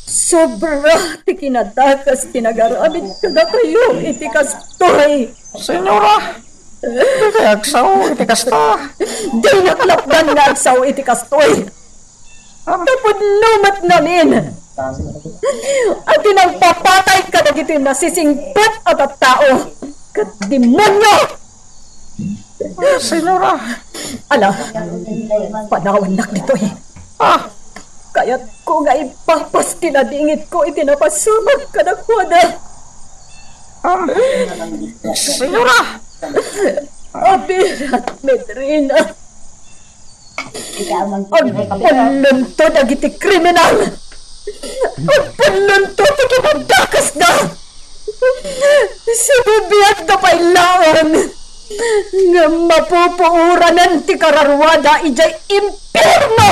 Sobra ti kinadakas ti nagaramid kadakayo iti kastoy. Senyora, di kay agsao iti kasta. Dinak lapdan nga agsao iti kastoy. Tapno met ngamin a ti nangpapatay kadagiti nasisingpet a tattao ket demonio. Senyora. Ala, panawannak ditoy. Ah, kayatko nga ipapas ti nadingitko iti napasamak kadakuada. Ah, senyora. Abirat, Medrina. Agpullonto dagiti kriminal! Agpullonto ti kinadakasda! Sibibiagda pay laeng nga mapupuoranen ti kararuada idiay impierno!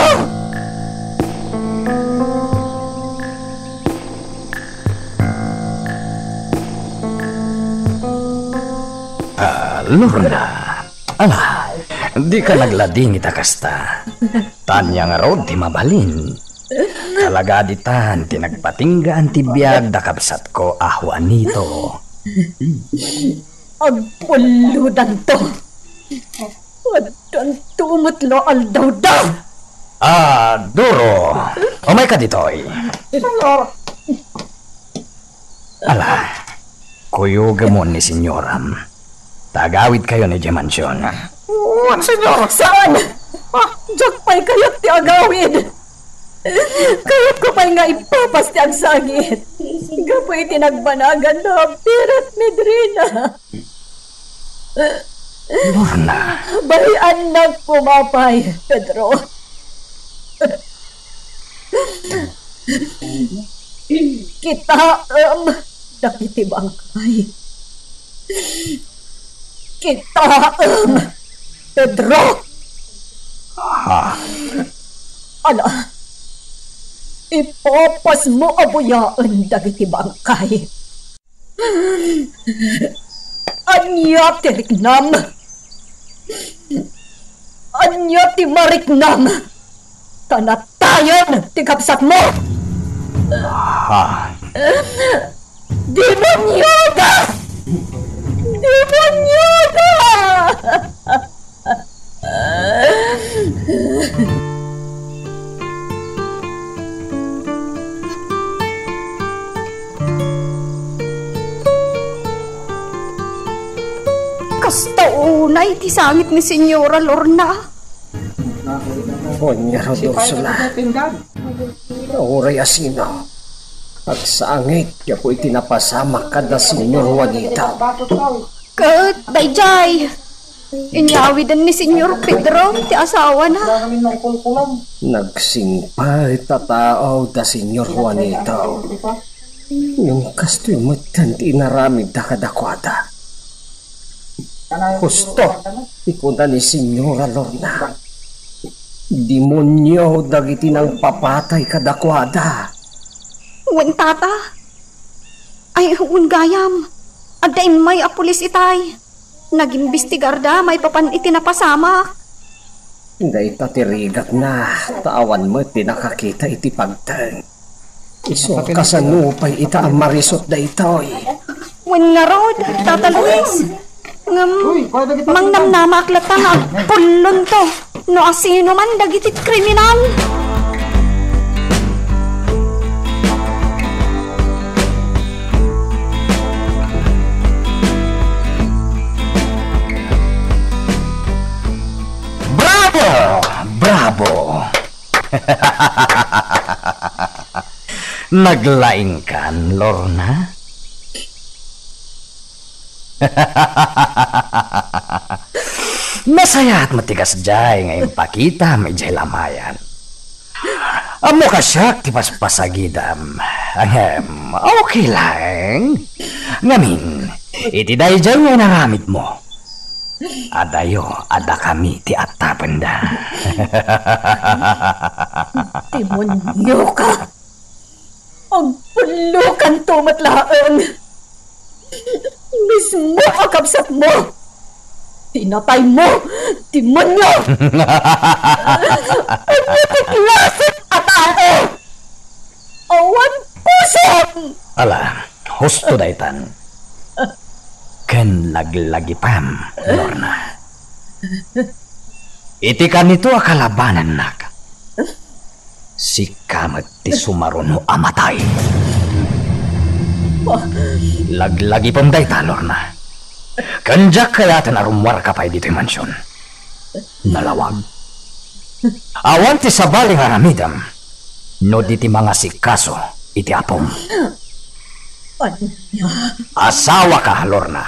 Ah, Lorna, ala, dika nagladingit a kasta. Tania ngarud ti mabalin. Talaga ditan ti nagpatinggaan ti biag da kabsatko a Juanito. Agpullodanto. Addanto met la aldawda. Ah, Duro. Umayka ditoy. Ala, kuyogemon ni senyoram. Ta agawidkayon idiay mansion. Wen, senyor. Saan? Ah, diak pay kayat ti agawid. Kayatko pay nga ipapas ti agsangit. Gapu iti nagbanagan da Abir ket Medrina. Lorna. Baliannak koma pay, Pedro. Kitaem dagiti bangkay. Kitaem, Pedro! Ah. Ala, ipapasmo a buyaen dagiti bangkay. Ania ti riknam? Ania ti mariknam? Ta natayen ti kabsatmo! Ah. Demonioda! Demonioda! Kasta unay ti sangit ni Senyora Lorna. Ania ngarud, Ursula? Uray asino, agsangit gapu iti napasamak kada Senyor Juanito. Ket daydiay, inyawiden ni Senyor Pedro ti asawana. Nagsingpet a tao da Senyor Juanito. Ngem kastoy metten ti inaramidda kadakuada. Husto ti kuna ni Senyora Lorna. Demonio dagiti nangpapatay kadakuada. Wen, tata. Ay, wen gayam. Adda immay a pulis itay. Nagimbestigarda maipapan iti napasamak. Dayta ti rigatna, ta awan met ti nakakita iti pagteng. Isu a kasano pay ita a marisut daytoy? Wen ngarud, Tata Luis, ngem mangnamnamaak latta nga agpullonto no asino man dagiti kriminal. Bravo! Bravo! Naglaingkan, Lorna? Nasayaat met ti kasdiay nga impakitam idiay lamayan. Ammoka siak ti paspasagidam. Ahem, okay laeng. Ngamin, iti daydiay nga inaramidmo, adayo a dakami ti attabenda. Demonioka! Agpullokanto met laeng! Mismo a kabsatmo! Pinataymo, demonio! Ania ti klaseng a tao? Awan pusom! Ala, husto daytan. Ken laglagipam, Lorna. Iti kanito a kalabanannak, sika met ti sumaruno a matay. Laglagipem dayta, Lorna. Ken diak kayaten a rummuarka pay ditoy mansion. Nalawag. Awan ti sabali nga aramidem no di ti mangasikaso iti apom. Ania? Asawaka, Lorna.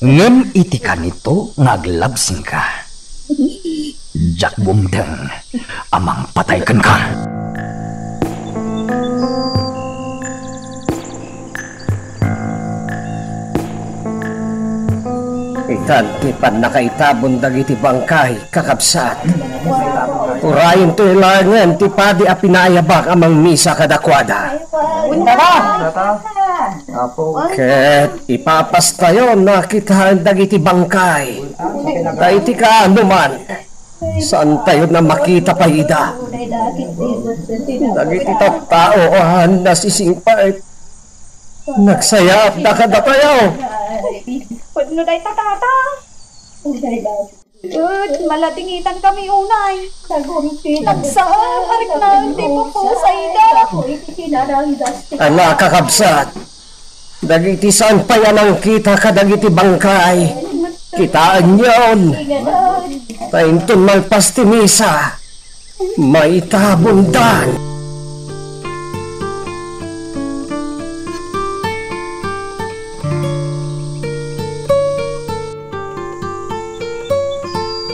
Ngem iti kanito nga aglabsingka, diak bumteng a mangpatay kenka. Itan ti pannakaitabon dagiti bangkay, kakabsat. Urayentoy laengen ti padi a pinaayabak a mangmisa kadakuada. Ket ipapastayon a kitaen dagiti bangkay. Ta iti kaanoman, saantayon a makita pay ida. Dagiti tattao a nasisingpet, nagsayaatda kadatayo. Pudno dayta, tata. Ket, maladingitankami unay. Nagsao, marikna, ti pupusayda. Ala, kakabsat, dagiti saan pay a nangkita kadagiti bangkay, kitaenyon. Ta inton malpas ti misa, maitabondan.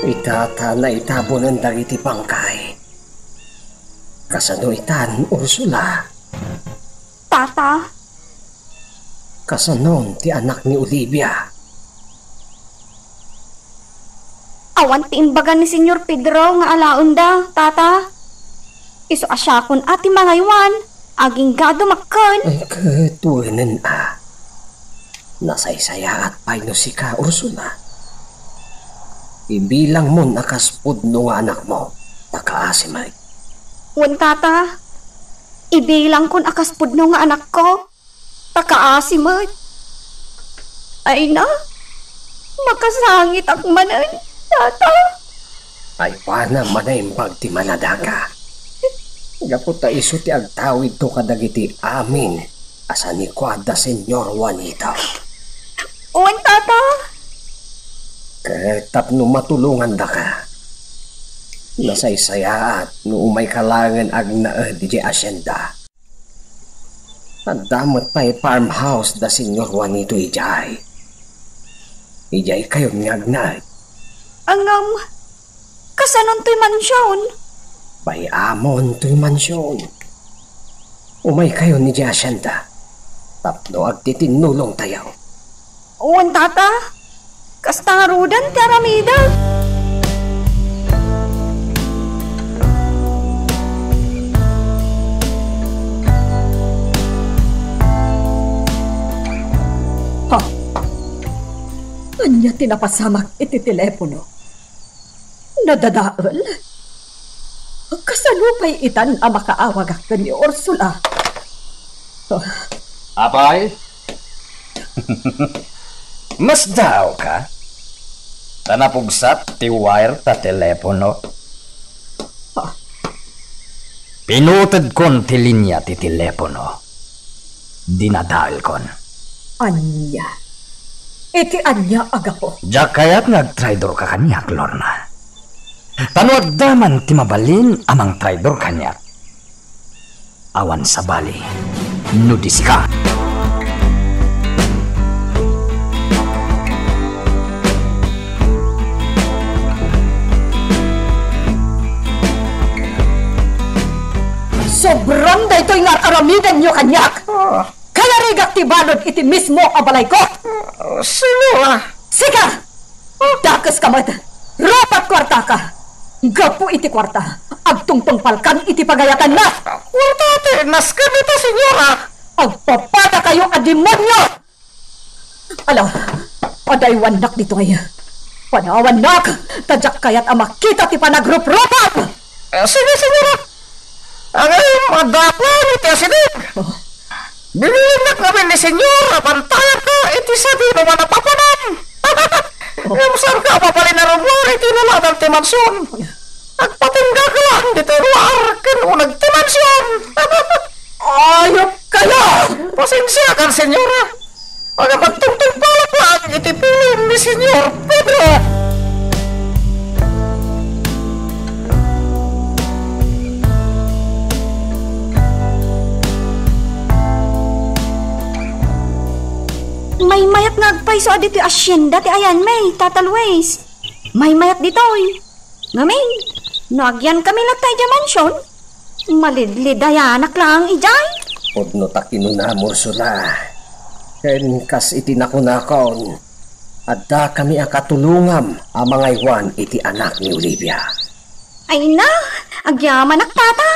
Ita ta naitabonen dagiti bangkay. Kasano itan, Ursula? Tata? Kasanon ti anak ni Olivia? Awan ti imbaga ni Señor Pedro nga alaenda, tata. Isu a siakon a ti mangaywan, agingga dumakkel. Ay, ket wenen a. Nasaysayaat pay no sika, Ursula. Ibilangmon a kas pudno nga anakmo, ta kaasi met. Wen, tata. Ibilangkon a kas pudno nga anakko. Ta kaasi met. Ay na, makasangitak manen, tata. Ay, pana manaimbag ti manadaka. Gapu ta isu ti agtawidto kadagiti amin a sanikuada, Señor Juanito. Wen, tata. Ket tapno matulongandaka, nasaysayaat no umayka laengen agnaed idiay asienda. Adda met pay farmhouse da Señor Juanito idiay. Idiay kayon nga agnaed. Ngem, kasanon toy mansion? Bay-amon toy mansion. Umay kayon idiay asienda tapno agtitinnulongtayo. Wen, tata, kasta ngaruden ti aramidek. Ha? Ania ti napasamak iti telepono? Nadadael? Kasano pay itan a makaawagak ken ni Ursula? Apay? Masdaawka? Ta napugsat ti wire ta telepono. Ah. Pinutedkon ti linia ti telepono. Dinadaelkon. Ania? Iti ania a gapu? Diak kayat nga agtraidorka kaniak, Lorna. Ta no adda man ti mabalin a mangtraidor kaniak, awan sabali no di sika. Sobram daytoy nga ar-aramidenyo kaniak. Ah. Kayarigak ti balud iti mismo a balayko. Ah, Senyora. Sika! Dakeska met. Rupat kuartaka. Gapu iti kuarta, agtungtungpalkan iti pagayatanna. Kuarta ti nasken ita, Senyora. Agpapadakayo a demonio! Ala, adaywannak ditoy. Panawannak, ta diak kayat a makita ti panagruprupam. Eh, sige, Senyora. Ngem, adda planom ti asideg. Oh. Bibilinnak ngamin ni Senyora, bantayanka iti sadino nga napapanam. Ngem saanka a mabalin a rummuar iti laladan ti mansion. Agpatingga ka lang ditoy ruar ken uneg ti mansion. Ayop kayo! Pasensiakan, Senyora. Agpagtungtungpalak lang iti pulong ni Senyor Pedro. Maymayat nga agpayso a ditoy asyenda ti ayanmi, Tata Luis. Maymayat ditoy. Ngamin, no agyankami latta idiay mansion, malidlidayanak laeng idiay. Pudno ta kinunam, Ursula. Ken kas iti nakunakon, addakami a katulongam a mangaywan iti anak ni Olivia. Ay na, agyamanak, Tata.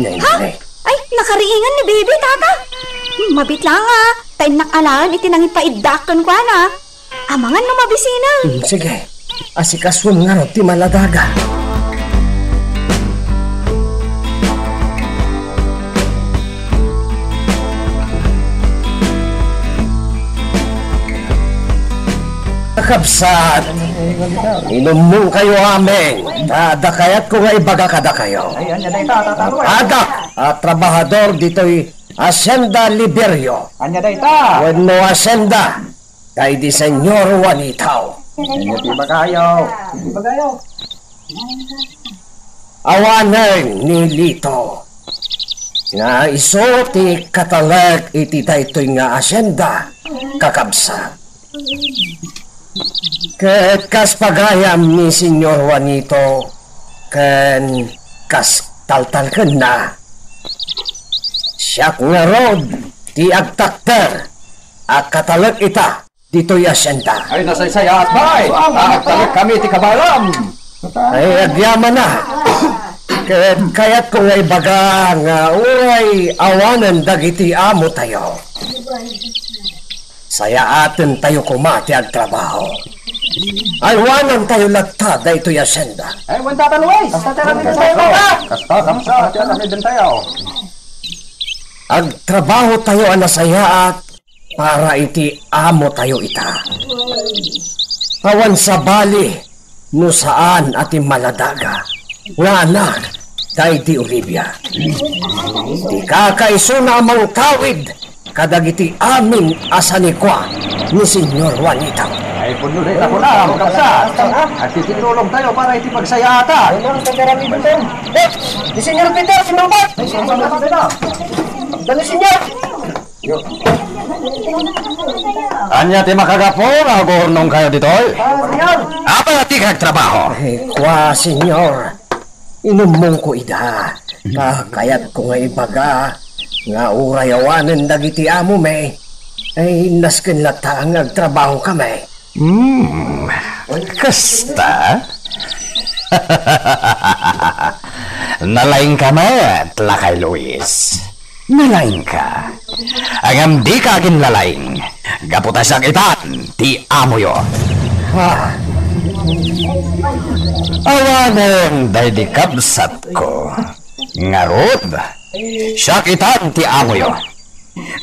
Nay, Ha? nay. Ay, nakariingan ni Bibi, Tata. Mabit lang, ah. Ta innak alaen iti nangipaiddak kenkuana. Amangan no mabisina. Hmm, sige. Asikasuem ngarud ti maladaga. Kakabsat, inummongkayo amin, ta adda kayatko nga ibaga kadakayo. Ay, ania dayta, Tata Luis? Adda a trabahador ditoy Hacienda Liberio. Ania dayta? Wenno Hacienda daydi Senyor Juanito. Ania ti ibagayo? Ibagayo. Awanen ni Lito nga isu ti katalek iti daytoy nga hacienda, kakabsat. Ket kas pagayam ni Senyor Juanito ken kas taltalkenna, siak ngarud ti agtakder a katalek ita ditoy hacienda. Ay, nasaysayaat, bay! Agtalekami iti kabaelam! Ay, agyamanak. Ket kayatko nga ibaga nga uray awanen dagiti amotayo, sayaatentayo koma ti agtrabaho. Aywanentayo latta daytoy hacienda. Ay, wen, Tata Luis! Kasta ti aramidentayo, Tata! Kasta, kasta ti aramidentayo. Agtrabahotayo a nasayaat para iti amotayo ita. Awan sabali no saan a ti maladaga nga anak daydi Olivia. Ti kakaisuna a mangtawid kadagiti amin a sanikua ni Senyor Juanito. Ay, pudno dayta kunam, kakabsat. Agtitulongtayo para iti pagsayaatan. Ay, no, sa karamitan. Eh, ni Senyor Peter, si Mangkot. Ay, Senyor Peter. Dali, Senyor. Ania ti makagapu nga agurnongkayo ditoy? Ah, Senyor. Apay a dika agtrabaho? Eh, kua, Senyor. Inummongko ida. Ta kayatko nga ibaga nga uray awanen dagiti amomi, ay nasken latta nga agtrabahokami. Hmm, kasta? Nalaingka met, Lakay Luis. Nalaingka. Ngem dika aginlalaing, gapu ta siak itan ti amoyo. Ha? Awanen daydi kabsatko. Ngarud, siak itan ti amoyo.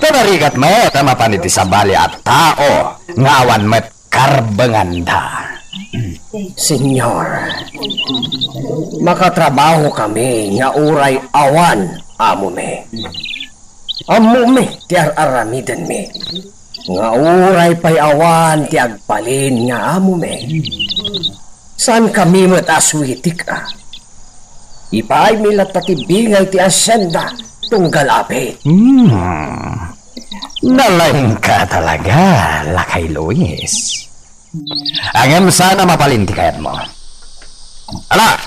Ta narigat met a mapan iti sabali a tao nga awan met karbenganda. Senyor, makatrabahokami nga uray awan amomi. Ammomi ti ar-aramidenmi, nga uray pay awan ti agbalin nga amomi. Saankami met a suitik a. Ipaaymi latta ti bingay ti hacienda tunggal apit. Hmm. Nalaingka talaga, Lakay Luis. Ngem saan a mabalin ti kayatmo. Ala,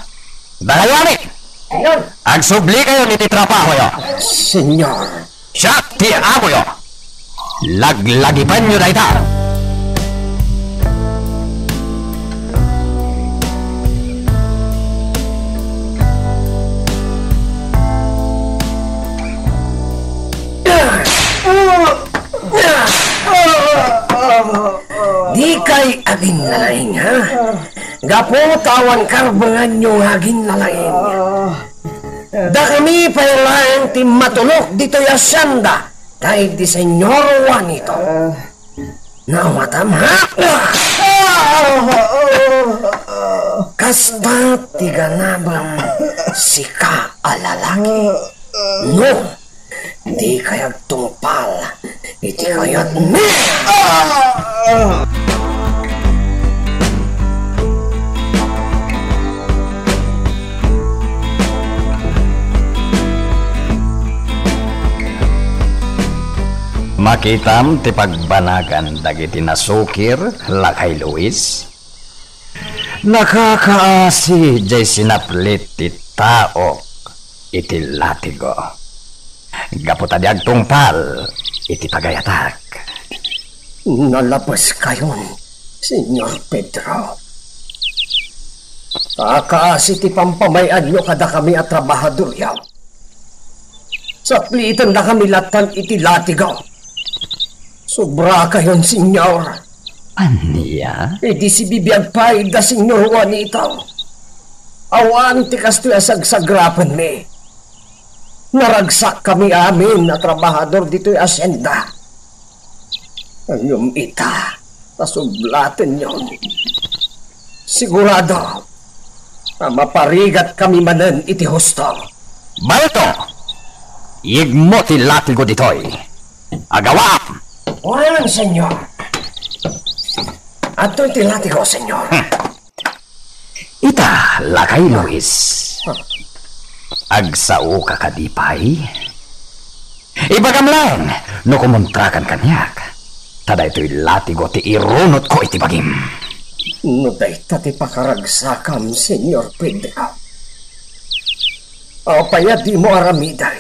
dakayo amin! Senyor. Agsublikayon iti trabahoyo. Senyor. Siak ti amoyo. Laglagipenyo dayta. Dikay aginlalaing, ha? Gapu ta awan karbenganyo nga aginlalaing. Dakami pay laeng ti matulok ditoy hacienda, ta idi Senyor Juanito. Nawatam, ha? Kasta ti ganabem, sika a lalaki. No, dikay agtungpal iti kayatmi. Makitam ti pagbanagan dagiti nasukir, Lakay Luis. Nakakaasi jay sinaplit ti taok iti latigo. Gapu ta di agtungpal iti pagayatak. Nalabeskayon, Senyor Pedro. Kakaasi ti pampamay-anyo kadakami a trabahadoryo. Saplitendakami lattan iti latigo. Sobrakayon, Senyor. Ania? Idi sibibiag pay da Senyor Juanito, awan ti kastoy a sagsagrapenmi. Naragsakkami amin a trabahador ditoy hacienda. Ngem ita, ta sublatenyon. Sigurado a maparigatkami manen iti husto. Balto! Yegmo ti latigo ditoy. Agawam! Wen, Senyor. Adtoy ti latigo, Senyor. Hmm. Ita, Lakay Luis. Agsaoka kadi pay? Ibagam laeng no kumontrakan kaniak, ta daytoy latigo ti irunotko iti bagim. No dayta ti pakaragsakam, Senyor Pedro, apay a dimo aramiden?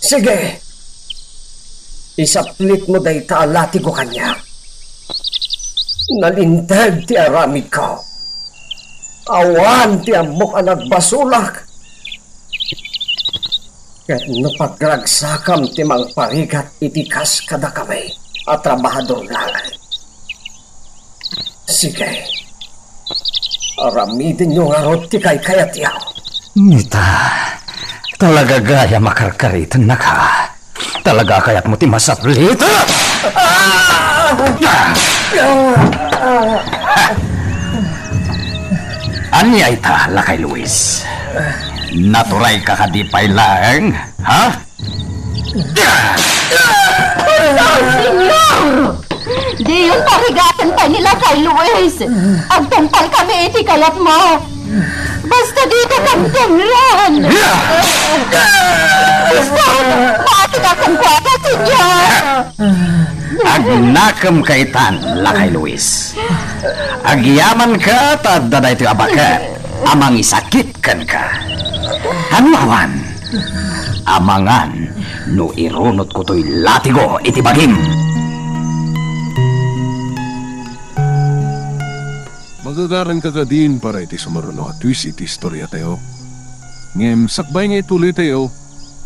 Sige, isaplitmo dayta a latigo kaniak. Nalinteg ti aramidko. Awan ti ammok a nagbasolak. Ket no pagragsakam ti mangparigat iti kas kadakami a trabahador laeng, sige, aramidenyo ngarud ti kaykayatyo. Ita, talaga gayam a karkaritennaka. Talaga a kayatmo ti masaplit? Ania ita, Lakay Luis? Naturayka kadi pay laeng, ha? Pardon, Senyor! Diyon parigaten pay ni Lakay Luis. Agtungpalkami iti kayatmo. Basta dika kamkamran. Basta, maakida kenkuana, Senyor. Agnakemka itan, Lakay Luis. Agyamanka ta adda daytoy a baket a mangisakit kenka. Ano awan? Amangan no irunotko toy latigo iti bagim. Magagaranka kadin para iti sumaruno a twist iti istoriatayo. Ngem sakbay nga ituloytayo,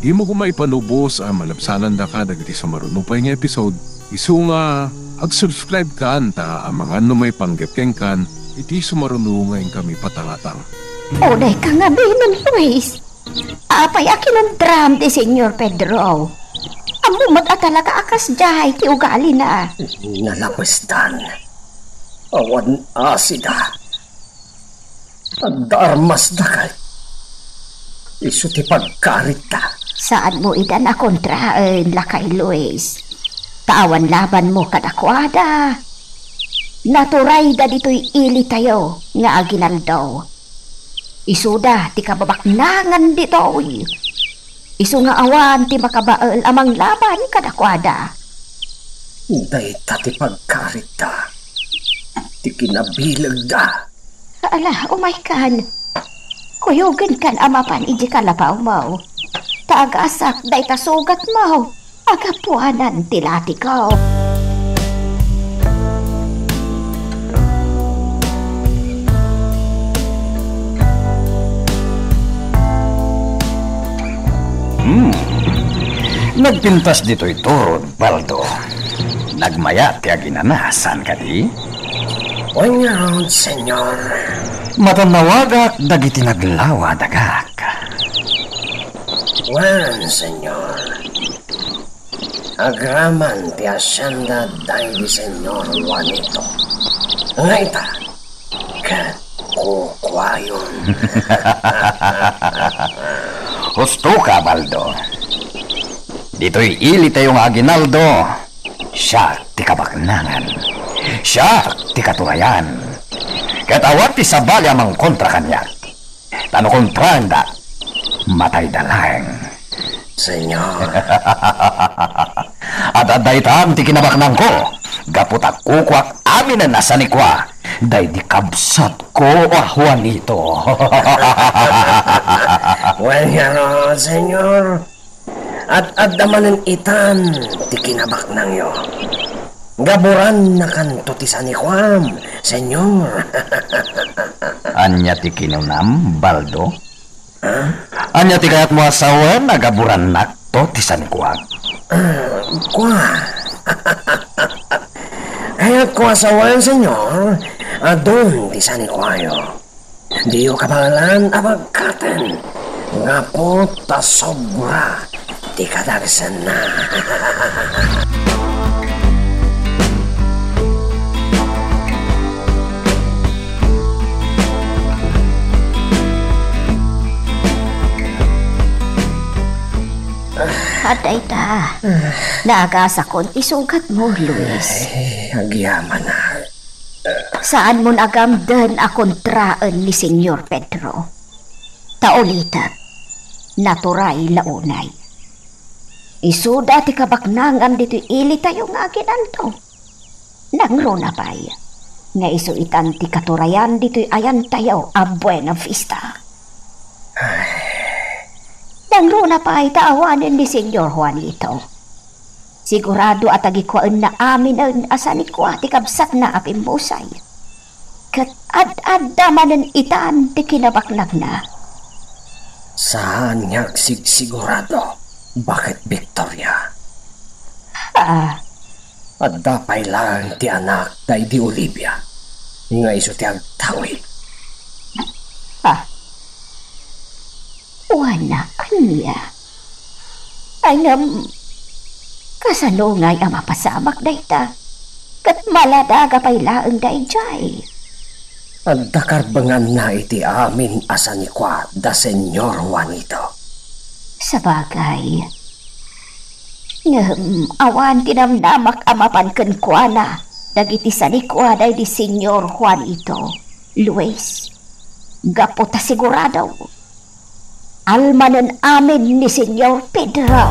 dimo koma ipanubos a malabsanandaka dagiti sumaruno pay nga episode. Isu nga ag-subscribe kan ta amangan no maipanggep kenkan iti sumaruno nga inkami patangatang. Unay ka nga, Bimon Luis. Apay a kinundram ti Senyor Pedro? Ammo met a talaga a kasdiay ti ugalina. Nalabesdan. Awan asida. Adda armasda ket isu ti pagkaritda. Saanmo ida a kontraen, Lakay Luis. Ta awan labanmo kadakuada. Naturayda ditoy ilitayo nga aginaldo. Isuda ti kababaknangan ditoy. Isu nga awan ti makabael a manglaban kadakuada. Dayta ti pagkaritda, ti kinabilegda. Ala, umaykan. Kuyogenkan a mapan idiay kalapawmo. Ta agasak dayta sugatmo a gapuanan ti latiko. Hmm. Nagpintas ditoy turod, Baldo. Nagmayat ti aginana, saan kadi? Wen ngarud, Señor. Matannawagak dagiti naglawa dagak. Wen, Señor. Agraman ti asienda daydi Señor Juanito. Nga ita, ket kukuayon. Husto ka, Baldo. Ditoy ilitayo nga aginaldo, siak ti kabaknangan. Siak ti katurayan. Ket awan ti sabali a mangkontra kaniak. Ta no kontraenda, matayda laeng. Señor. Ad-adda itan ti kinabaknangko, gapu ta kukuak aminen a sanikua, daydi kabsatko a Juanito. Wen ngarud, Señor. Ad-adda manen itan ti kinabaknangyo. Gaburannakanto ti sanikuam, Señor. Ania ti kinunam, Baldo? Ha? Ania ti kayatmo a sawen a gaburannakto ti sanikuak? Ah, kua. Kayatko a sawen, Señor, a dun ti sanikuayo. Diyo kabaelan a bagkaten, gapu ta sobra ti kadagsenna. Adda ita. Naagasakon ti sugatmo, Luis. Ay, agyamanak. Saanmon a gamden a kontraen ni Señor Pedro. Ta ulitek, naturay la unay. Isuda ti kabaknangan ditoy ilitayo nga aginaldo. Nangruna pay nga isu itan ti katurayan ditoy ayantayo a Buena Vista. Nangruna pay ta awanen ni Señor Juanito. Sigurado a tagikuaenna aminen a sanikua ti kabsatna a pimmusay. Ket ad-adda manen itan ti kinabaknangna. Saan nga agsigsigurado, Baket Victoria. Ah. Adda pay laeng ti anak daydi Olivia, nga isu ti agtawid. Ah. Wen, ania? Ay, ngem, kasano ngay a mapasamak dayta? Ket maladaga pay laeng daydiay. Adda karbenganna iti amin a sanikua da Señor Juanito. Sabagay. Ngem awan ti namnamak a mapan kenkuana dagiti sanikua daydi Señor Juanito, Luis. Gapu ta sigurado, almanen amin ni Señor Pedro.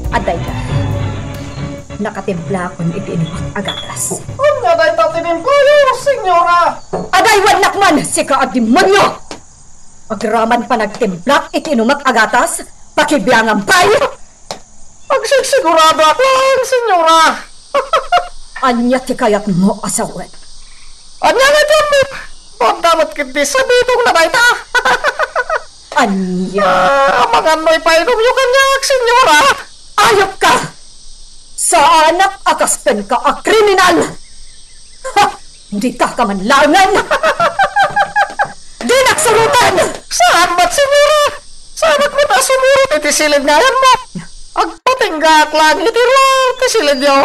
Adda ita. Nakatimplakon iti inumak a gatas. Ania dayta tinimpla, señora? Adaywannak man, sika a demonio! Agraman panagtimplak iti inumak a gatas, pakibiangam pay! Agsigsiguradoak laeng, señora. Ania ti kayatmo a sawen? Ania nga ti ammok? Adda met ketdi sabitong na dayta. Ania? Ah, amangan no ipainumyo kaniak, señora. Ayupka! Saanak a kaspenka a kriminal! Ha! Dika ka man laengen! Dinak suroten! Saan met, señora? Saanak met a sumurot iti siled nga ayanmo. Agpatinggaak laeng iti ruar ti siledyo.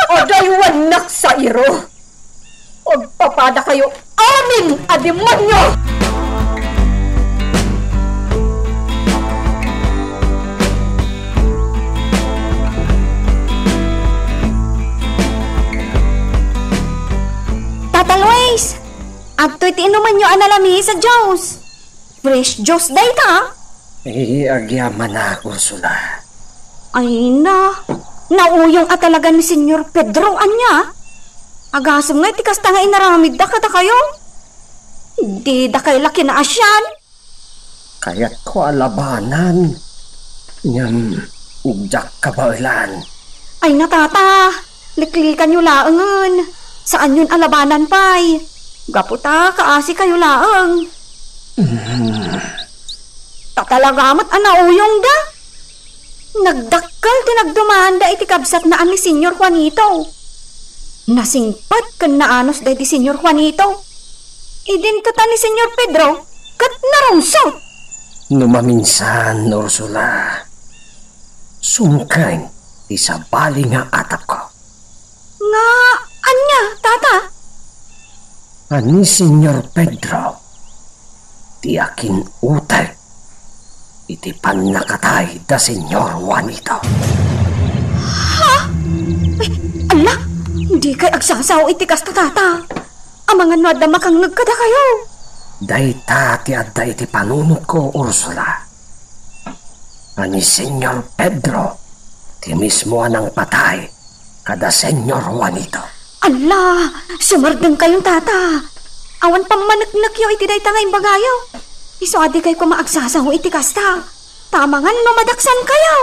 Adaywannak, sairo! Agpapadakayo amin a demonio! Tata Luis, adtoy ti inumanyo a nalamiis a juice. Fresh juice dayta. Eh, agyamanak, Ursula. Ay na, nauyong a talaga ni Señor Pedro, ania? Agasem nga iti kasta nga inaramidda kadakayo. Didakay la kinaasian. Kayatko a labanan, ngem diak kabaelan. Ay na, tata, liklikanyo laengen. Saanyon a labanan pay. Gapu ta kaasikayo laeng. Mm. Ta talaga met a nauyongda. Nagdakkel ti nagdumaanda iti kabsatna a ni Señor Juanito. Nasingpet ken naanus daydi Señor Juanito. Idinto ta ni Señor Pedro ket narungsot. No maminsan, Ursula, sumrek ti sabali nga atapko. Nga ania, tata? A ni Señor Pedro ti akin-utek iti pannakatay da Señor Juanito. Ha? Ay, ala, dikay agsasao iti kasta, tata. Amangan no adda makangngeg kadakayo. Dayta ti adda iti panunotko, Ursula. A ni Señor Pedro ti mismo a nangpatay kada Señor Juanito. Ala, sumardengkayon, tata. Awan pammaneknekyo iti dayta nga imbagayo. Isu a dikay koma agsasao iti kasta. Ta amangan no madaksankayo.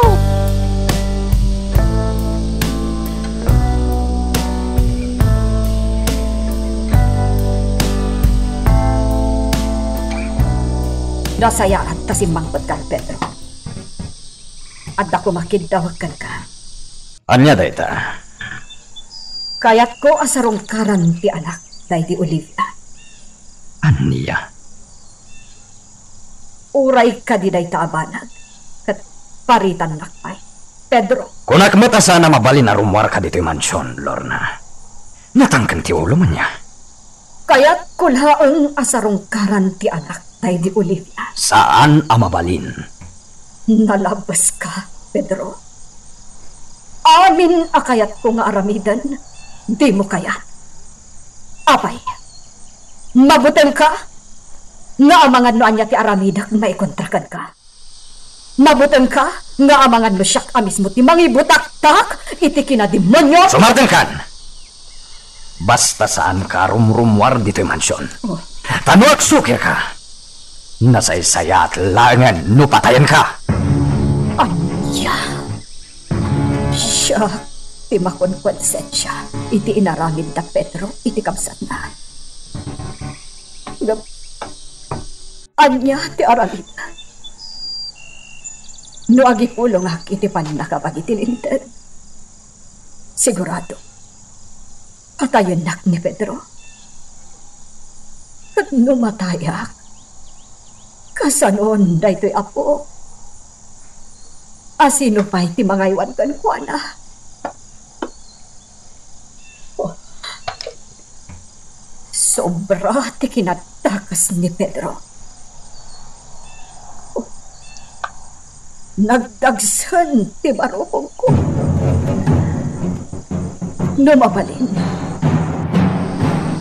Nasayaat ta simmangpetkan, Pedro. Adda koma kiddawek kenka. Ania dayta? Kayatko a sarungkaran ti anak daydi Olivia. Ania? Uray kadi dayta a banag, ket paritannak pay, Pedro. Kunak met a saan a mabalin a rummuarka ditoy mansion, Lorna. Natangken ti ulom, ania? Kayatko laeng a sarungkaran ti anak daydi Olivia. Saan a mabalin. Nalabeska, Pedro. Amin a kayatko nga aramiden, dimo kayat. Apay, mabutengka nga amangan no ania ti aramidek maikontra kenka. Mabutengka nga amangan no siak a mismo ti mangibutaktak iti kinademonio. Sumardengkan! Basta saanka a rumrummuar ditoy mansion. Oh. Ta no agsukirka, nasaysayaat laengen no patayenka. Ania? Siak ti makonkonsensia iti inaramid da Pedro iti kabsatna. Ngem, ania ti aramid? No agipulongak iti pannakabagi ti Linteg, sigurado, patayennak ni Pedro. Ket no matayak, kasanon daytoy Apo? A sino pay ti mangaywan kenkuana? Oh. Sobra ti kinadakes ni Pedro. Oh. Nagdagsen ti barukongko. No mabalin,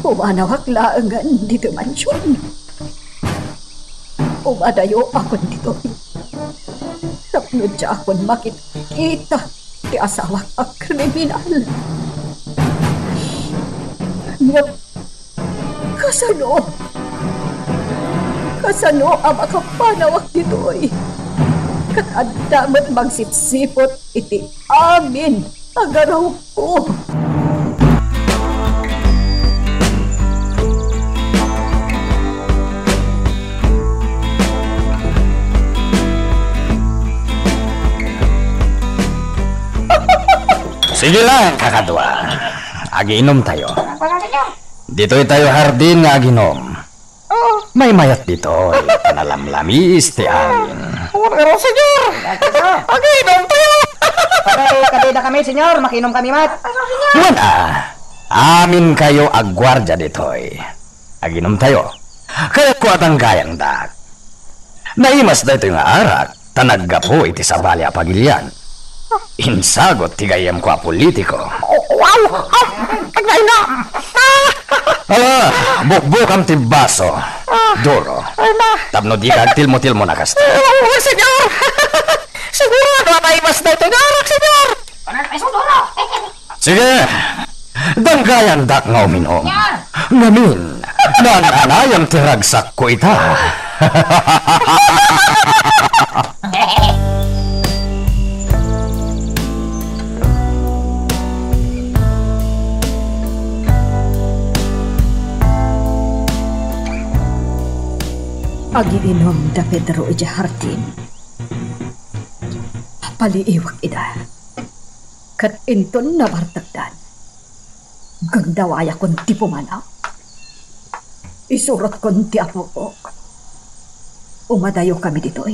pumanawak laengen ditoy mansion. Umadayo akon ditoy tapno diakon makit-kita ti asawak a kriminal. Ngem kasano? Kasano a makapanawak ditoy? Ket adda met mangsipsiput iti amin a garawko. Sige lang, kakadua. Agiinom tayo. Ditoy tayo hardin nga aginom. Oo. Maymayat ditoy, ta nalamlamiis ti angin. Wen, Señor! Agiinom tayo! Kadi, kadi da kami, Señor. Makiinom kami met. Wen a, amin kayo agguardia ditoy. Aginom tayo. Kayatko a tanggayangdak. Naimas daytoy nga arak. Ta naggapu iti sabali a pagilian. Insagut ti gayyemko a politiko. Oh, wow! Ah, agnaina! Ala, bukbukam ti baso. Ah. Duro. Ay na. Tapno dika agtilmo-tilmo na kasta. Oh, Señor! Sigurado a naimas daytoy nga arak, Señor! Sige, danggayandak nga uminom. Ngamin, naan-anayam ti ragsakko ita. Agiinom da Pedro idiay hardin. Paliiwak ida. Ket inton nabartekdan, gundawayakon ti pumanaw. Isurotkon ti apok. Umadayokami ditoy.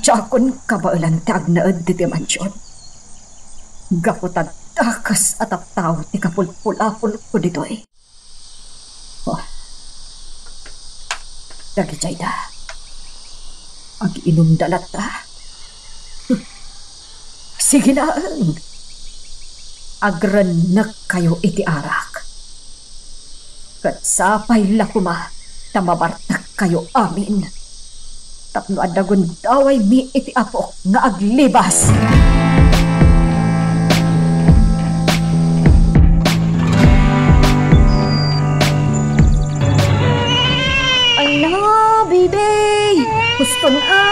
Diakon kabaelan ti agnaed ditoy mansion. Gapu ta dakes a tattao ti kapulpulapolko ditoy. Oh. Dagijayda. Agiinumda latta. Sige laeng. Agrennekkayo iti arak. Ket sapay la koma ta mabartekkayo amin. Tapno adda gundawaymi iti apok nga aglibas. Ala, baby! Huston a!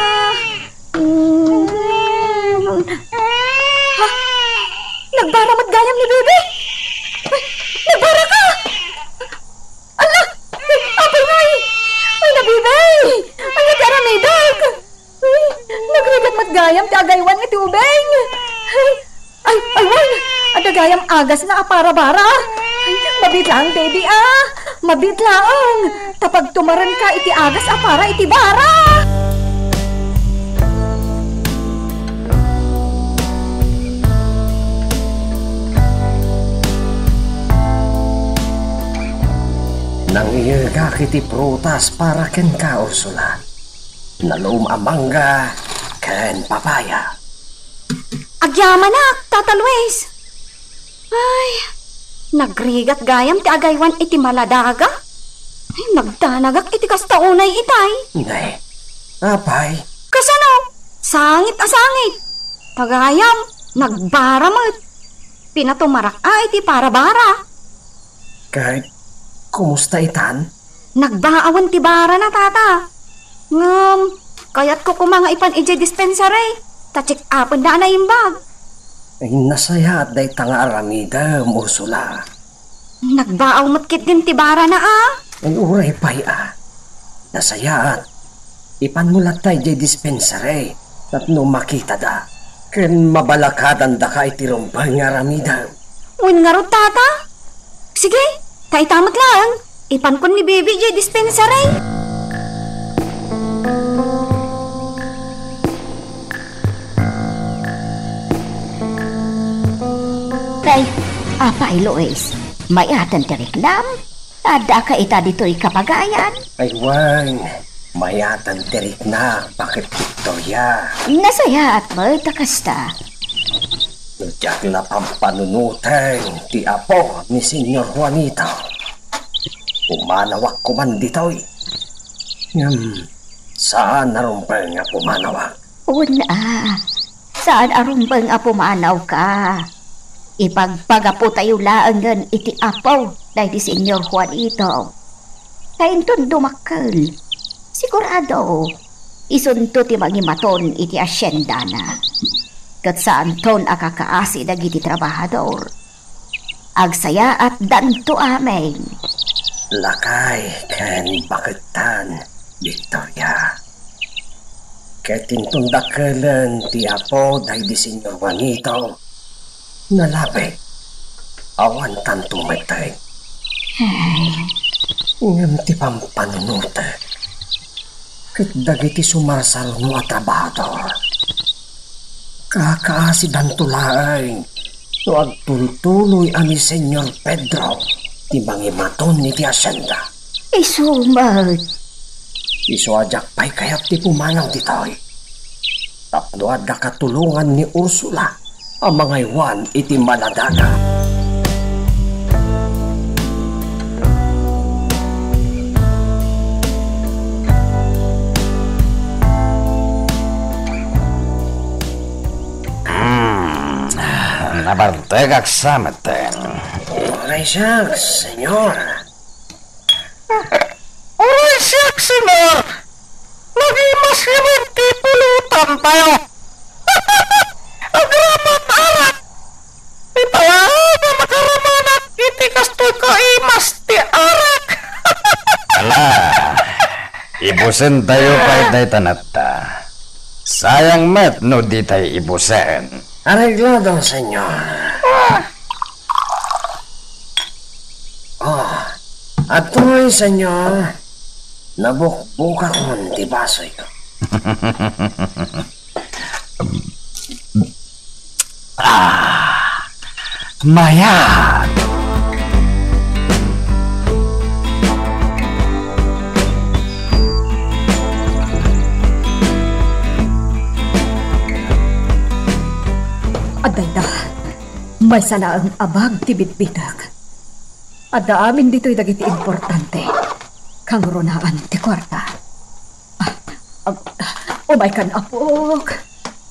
Mm. Ha? Nagbara met gayam ni baby? Ay, nagbara ka! Ala! Ay, apay ngay! Ay, nabibay! Ay, nagaramedak! Ay, nagrigat met gayam ti agaywan iti ubing! Ay, ay, ay, wen! Adda gayam agasna a para bara! Ay, mabiit laeng, baby, ah! Mabiit laeng! Ta pagtumarenka iti agas a para iti bara! Nangiyegak iti prutas para kenka, Ursula. Nalum a mangga ken papaya. Agyamanak, Tata Luis. Ay, nagrigat gayam ti agaywan iti maladaga. Ay, nagdanagak iti kasta unay itay. Nay, apay? Kasano? Sangit a sangit. Ta gayam, nagbara met. Pinatumarak a iti para-bara. Ket kumusta itan? Nagbaawen ti barana, Tata. Ngem, kayatko koma nga ipan idiay dispensary. Ta check-upenna a naimbag. Ay, nasayaat dayta nga aramidem, Ursula. Nagbaaw met ketdin ti barana, a? Ay, uray pay, a. Nasayaat. Ipanmo latta idiay dispensary tapno makitada ken mabalakadandaka iti rumbeng nga aramidem. Wen ngarud, Tata? Sige, ta ita met laeng. Ipankon ni Bibi idiay dispensary. Tay, apay, Luis? Mayaten ti riknam? Addaka ita ditoy kapagayan? Ay, wen, mayaten ti riknam, Baket Victoria. Nasayaat met a kasta. No diak la pampanunoten ti apo ni Señor Juanito, pumanawak koman ditoy. Ngem, saan a rumbeng a pumanawak. Wen a, saan a rumbeng a pumanawka. Ipagpagapotayo laengen iti apo daydi Señor Juanito. Ta inton dumakkel, sigurado, isunto ti mangimaton iti haciendana. Ket saanton a kakaasi dagiti trabahador. Agsayaatdanto amin. Lakay ken baketan, Victoria. Ket inton dakkelen ti apo daydi Señor Juanito, nalabit, awan tanto metten. Ay. Ngem ti pampanunotek ket dagiti sumarsaruno a trabahador. Kakaasidanto laeng no agtultuloy a ni Señor Pedro ti mangimaton iti hacienda. Isu met. Isu a diak pay kayat ti pumanaw ditoy. Tapno adda katulongan ni Ursula a mangaywan iti maladaga. Nabartekak sa metten. Uray siak, Senyor. Uray siak, Senyor. Nagimas ngamin ti pulutantayo. Agraman arak. Ita la nga makaramanak iti kastoy kaimas ti arak. Ala, ibusentayo pay dayta natta. Sayang met no ditay ibusen. Areglado, Senyor. Oh, atoy, Senyor. Nabukbukakon ti basoyko. Ah, mayat. Adda ida, maysa laeng a bag ti bitbitek. Adda amin ditoy dagiti importante. Kangrunaan ti kuarta. Ah, ag-, umaykan, apok.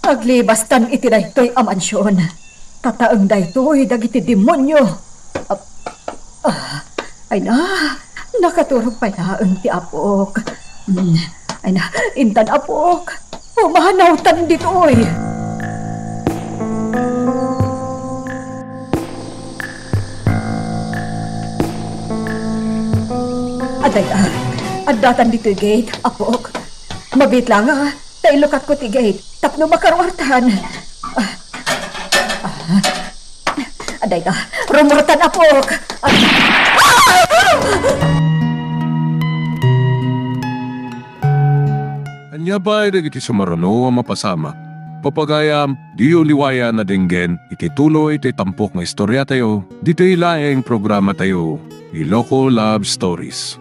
Aglibastan iti daytoy a mansion. Tataeng daytoy dagiti demonio. Ah, ah, ay na, nakaturog pay laeng ti apok. Hmm, ay na, intan, apok. Pumanawtan ditoy. Adda, ah, addatan ditoy gate, apok. Mabiit la nga, ta ilukatko ti gate, tapno makaruartan. Ah, ah. Adda, ah, rumuartan, apok. Ah. Ania pay dagiti sumaruno a mapasamak? Papagayam, diyo liwayan a denggen iti tuloy ti tampok nga istoriatayo, ditoy laeng programatayo, Iloko Love Stories.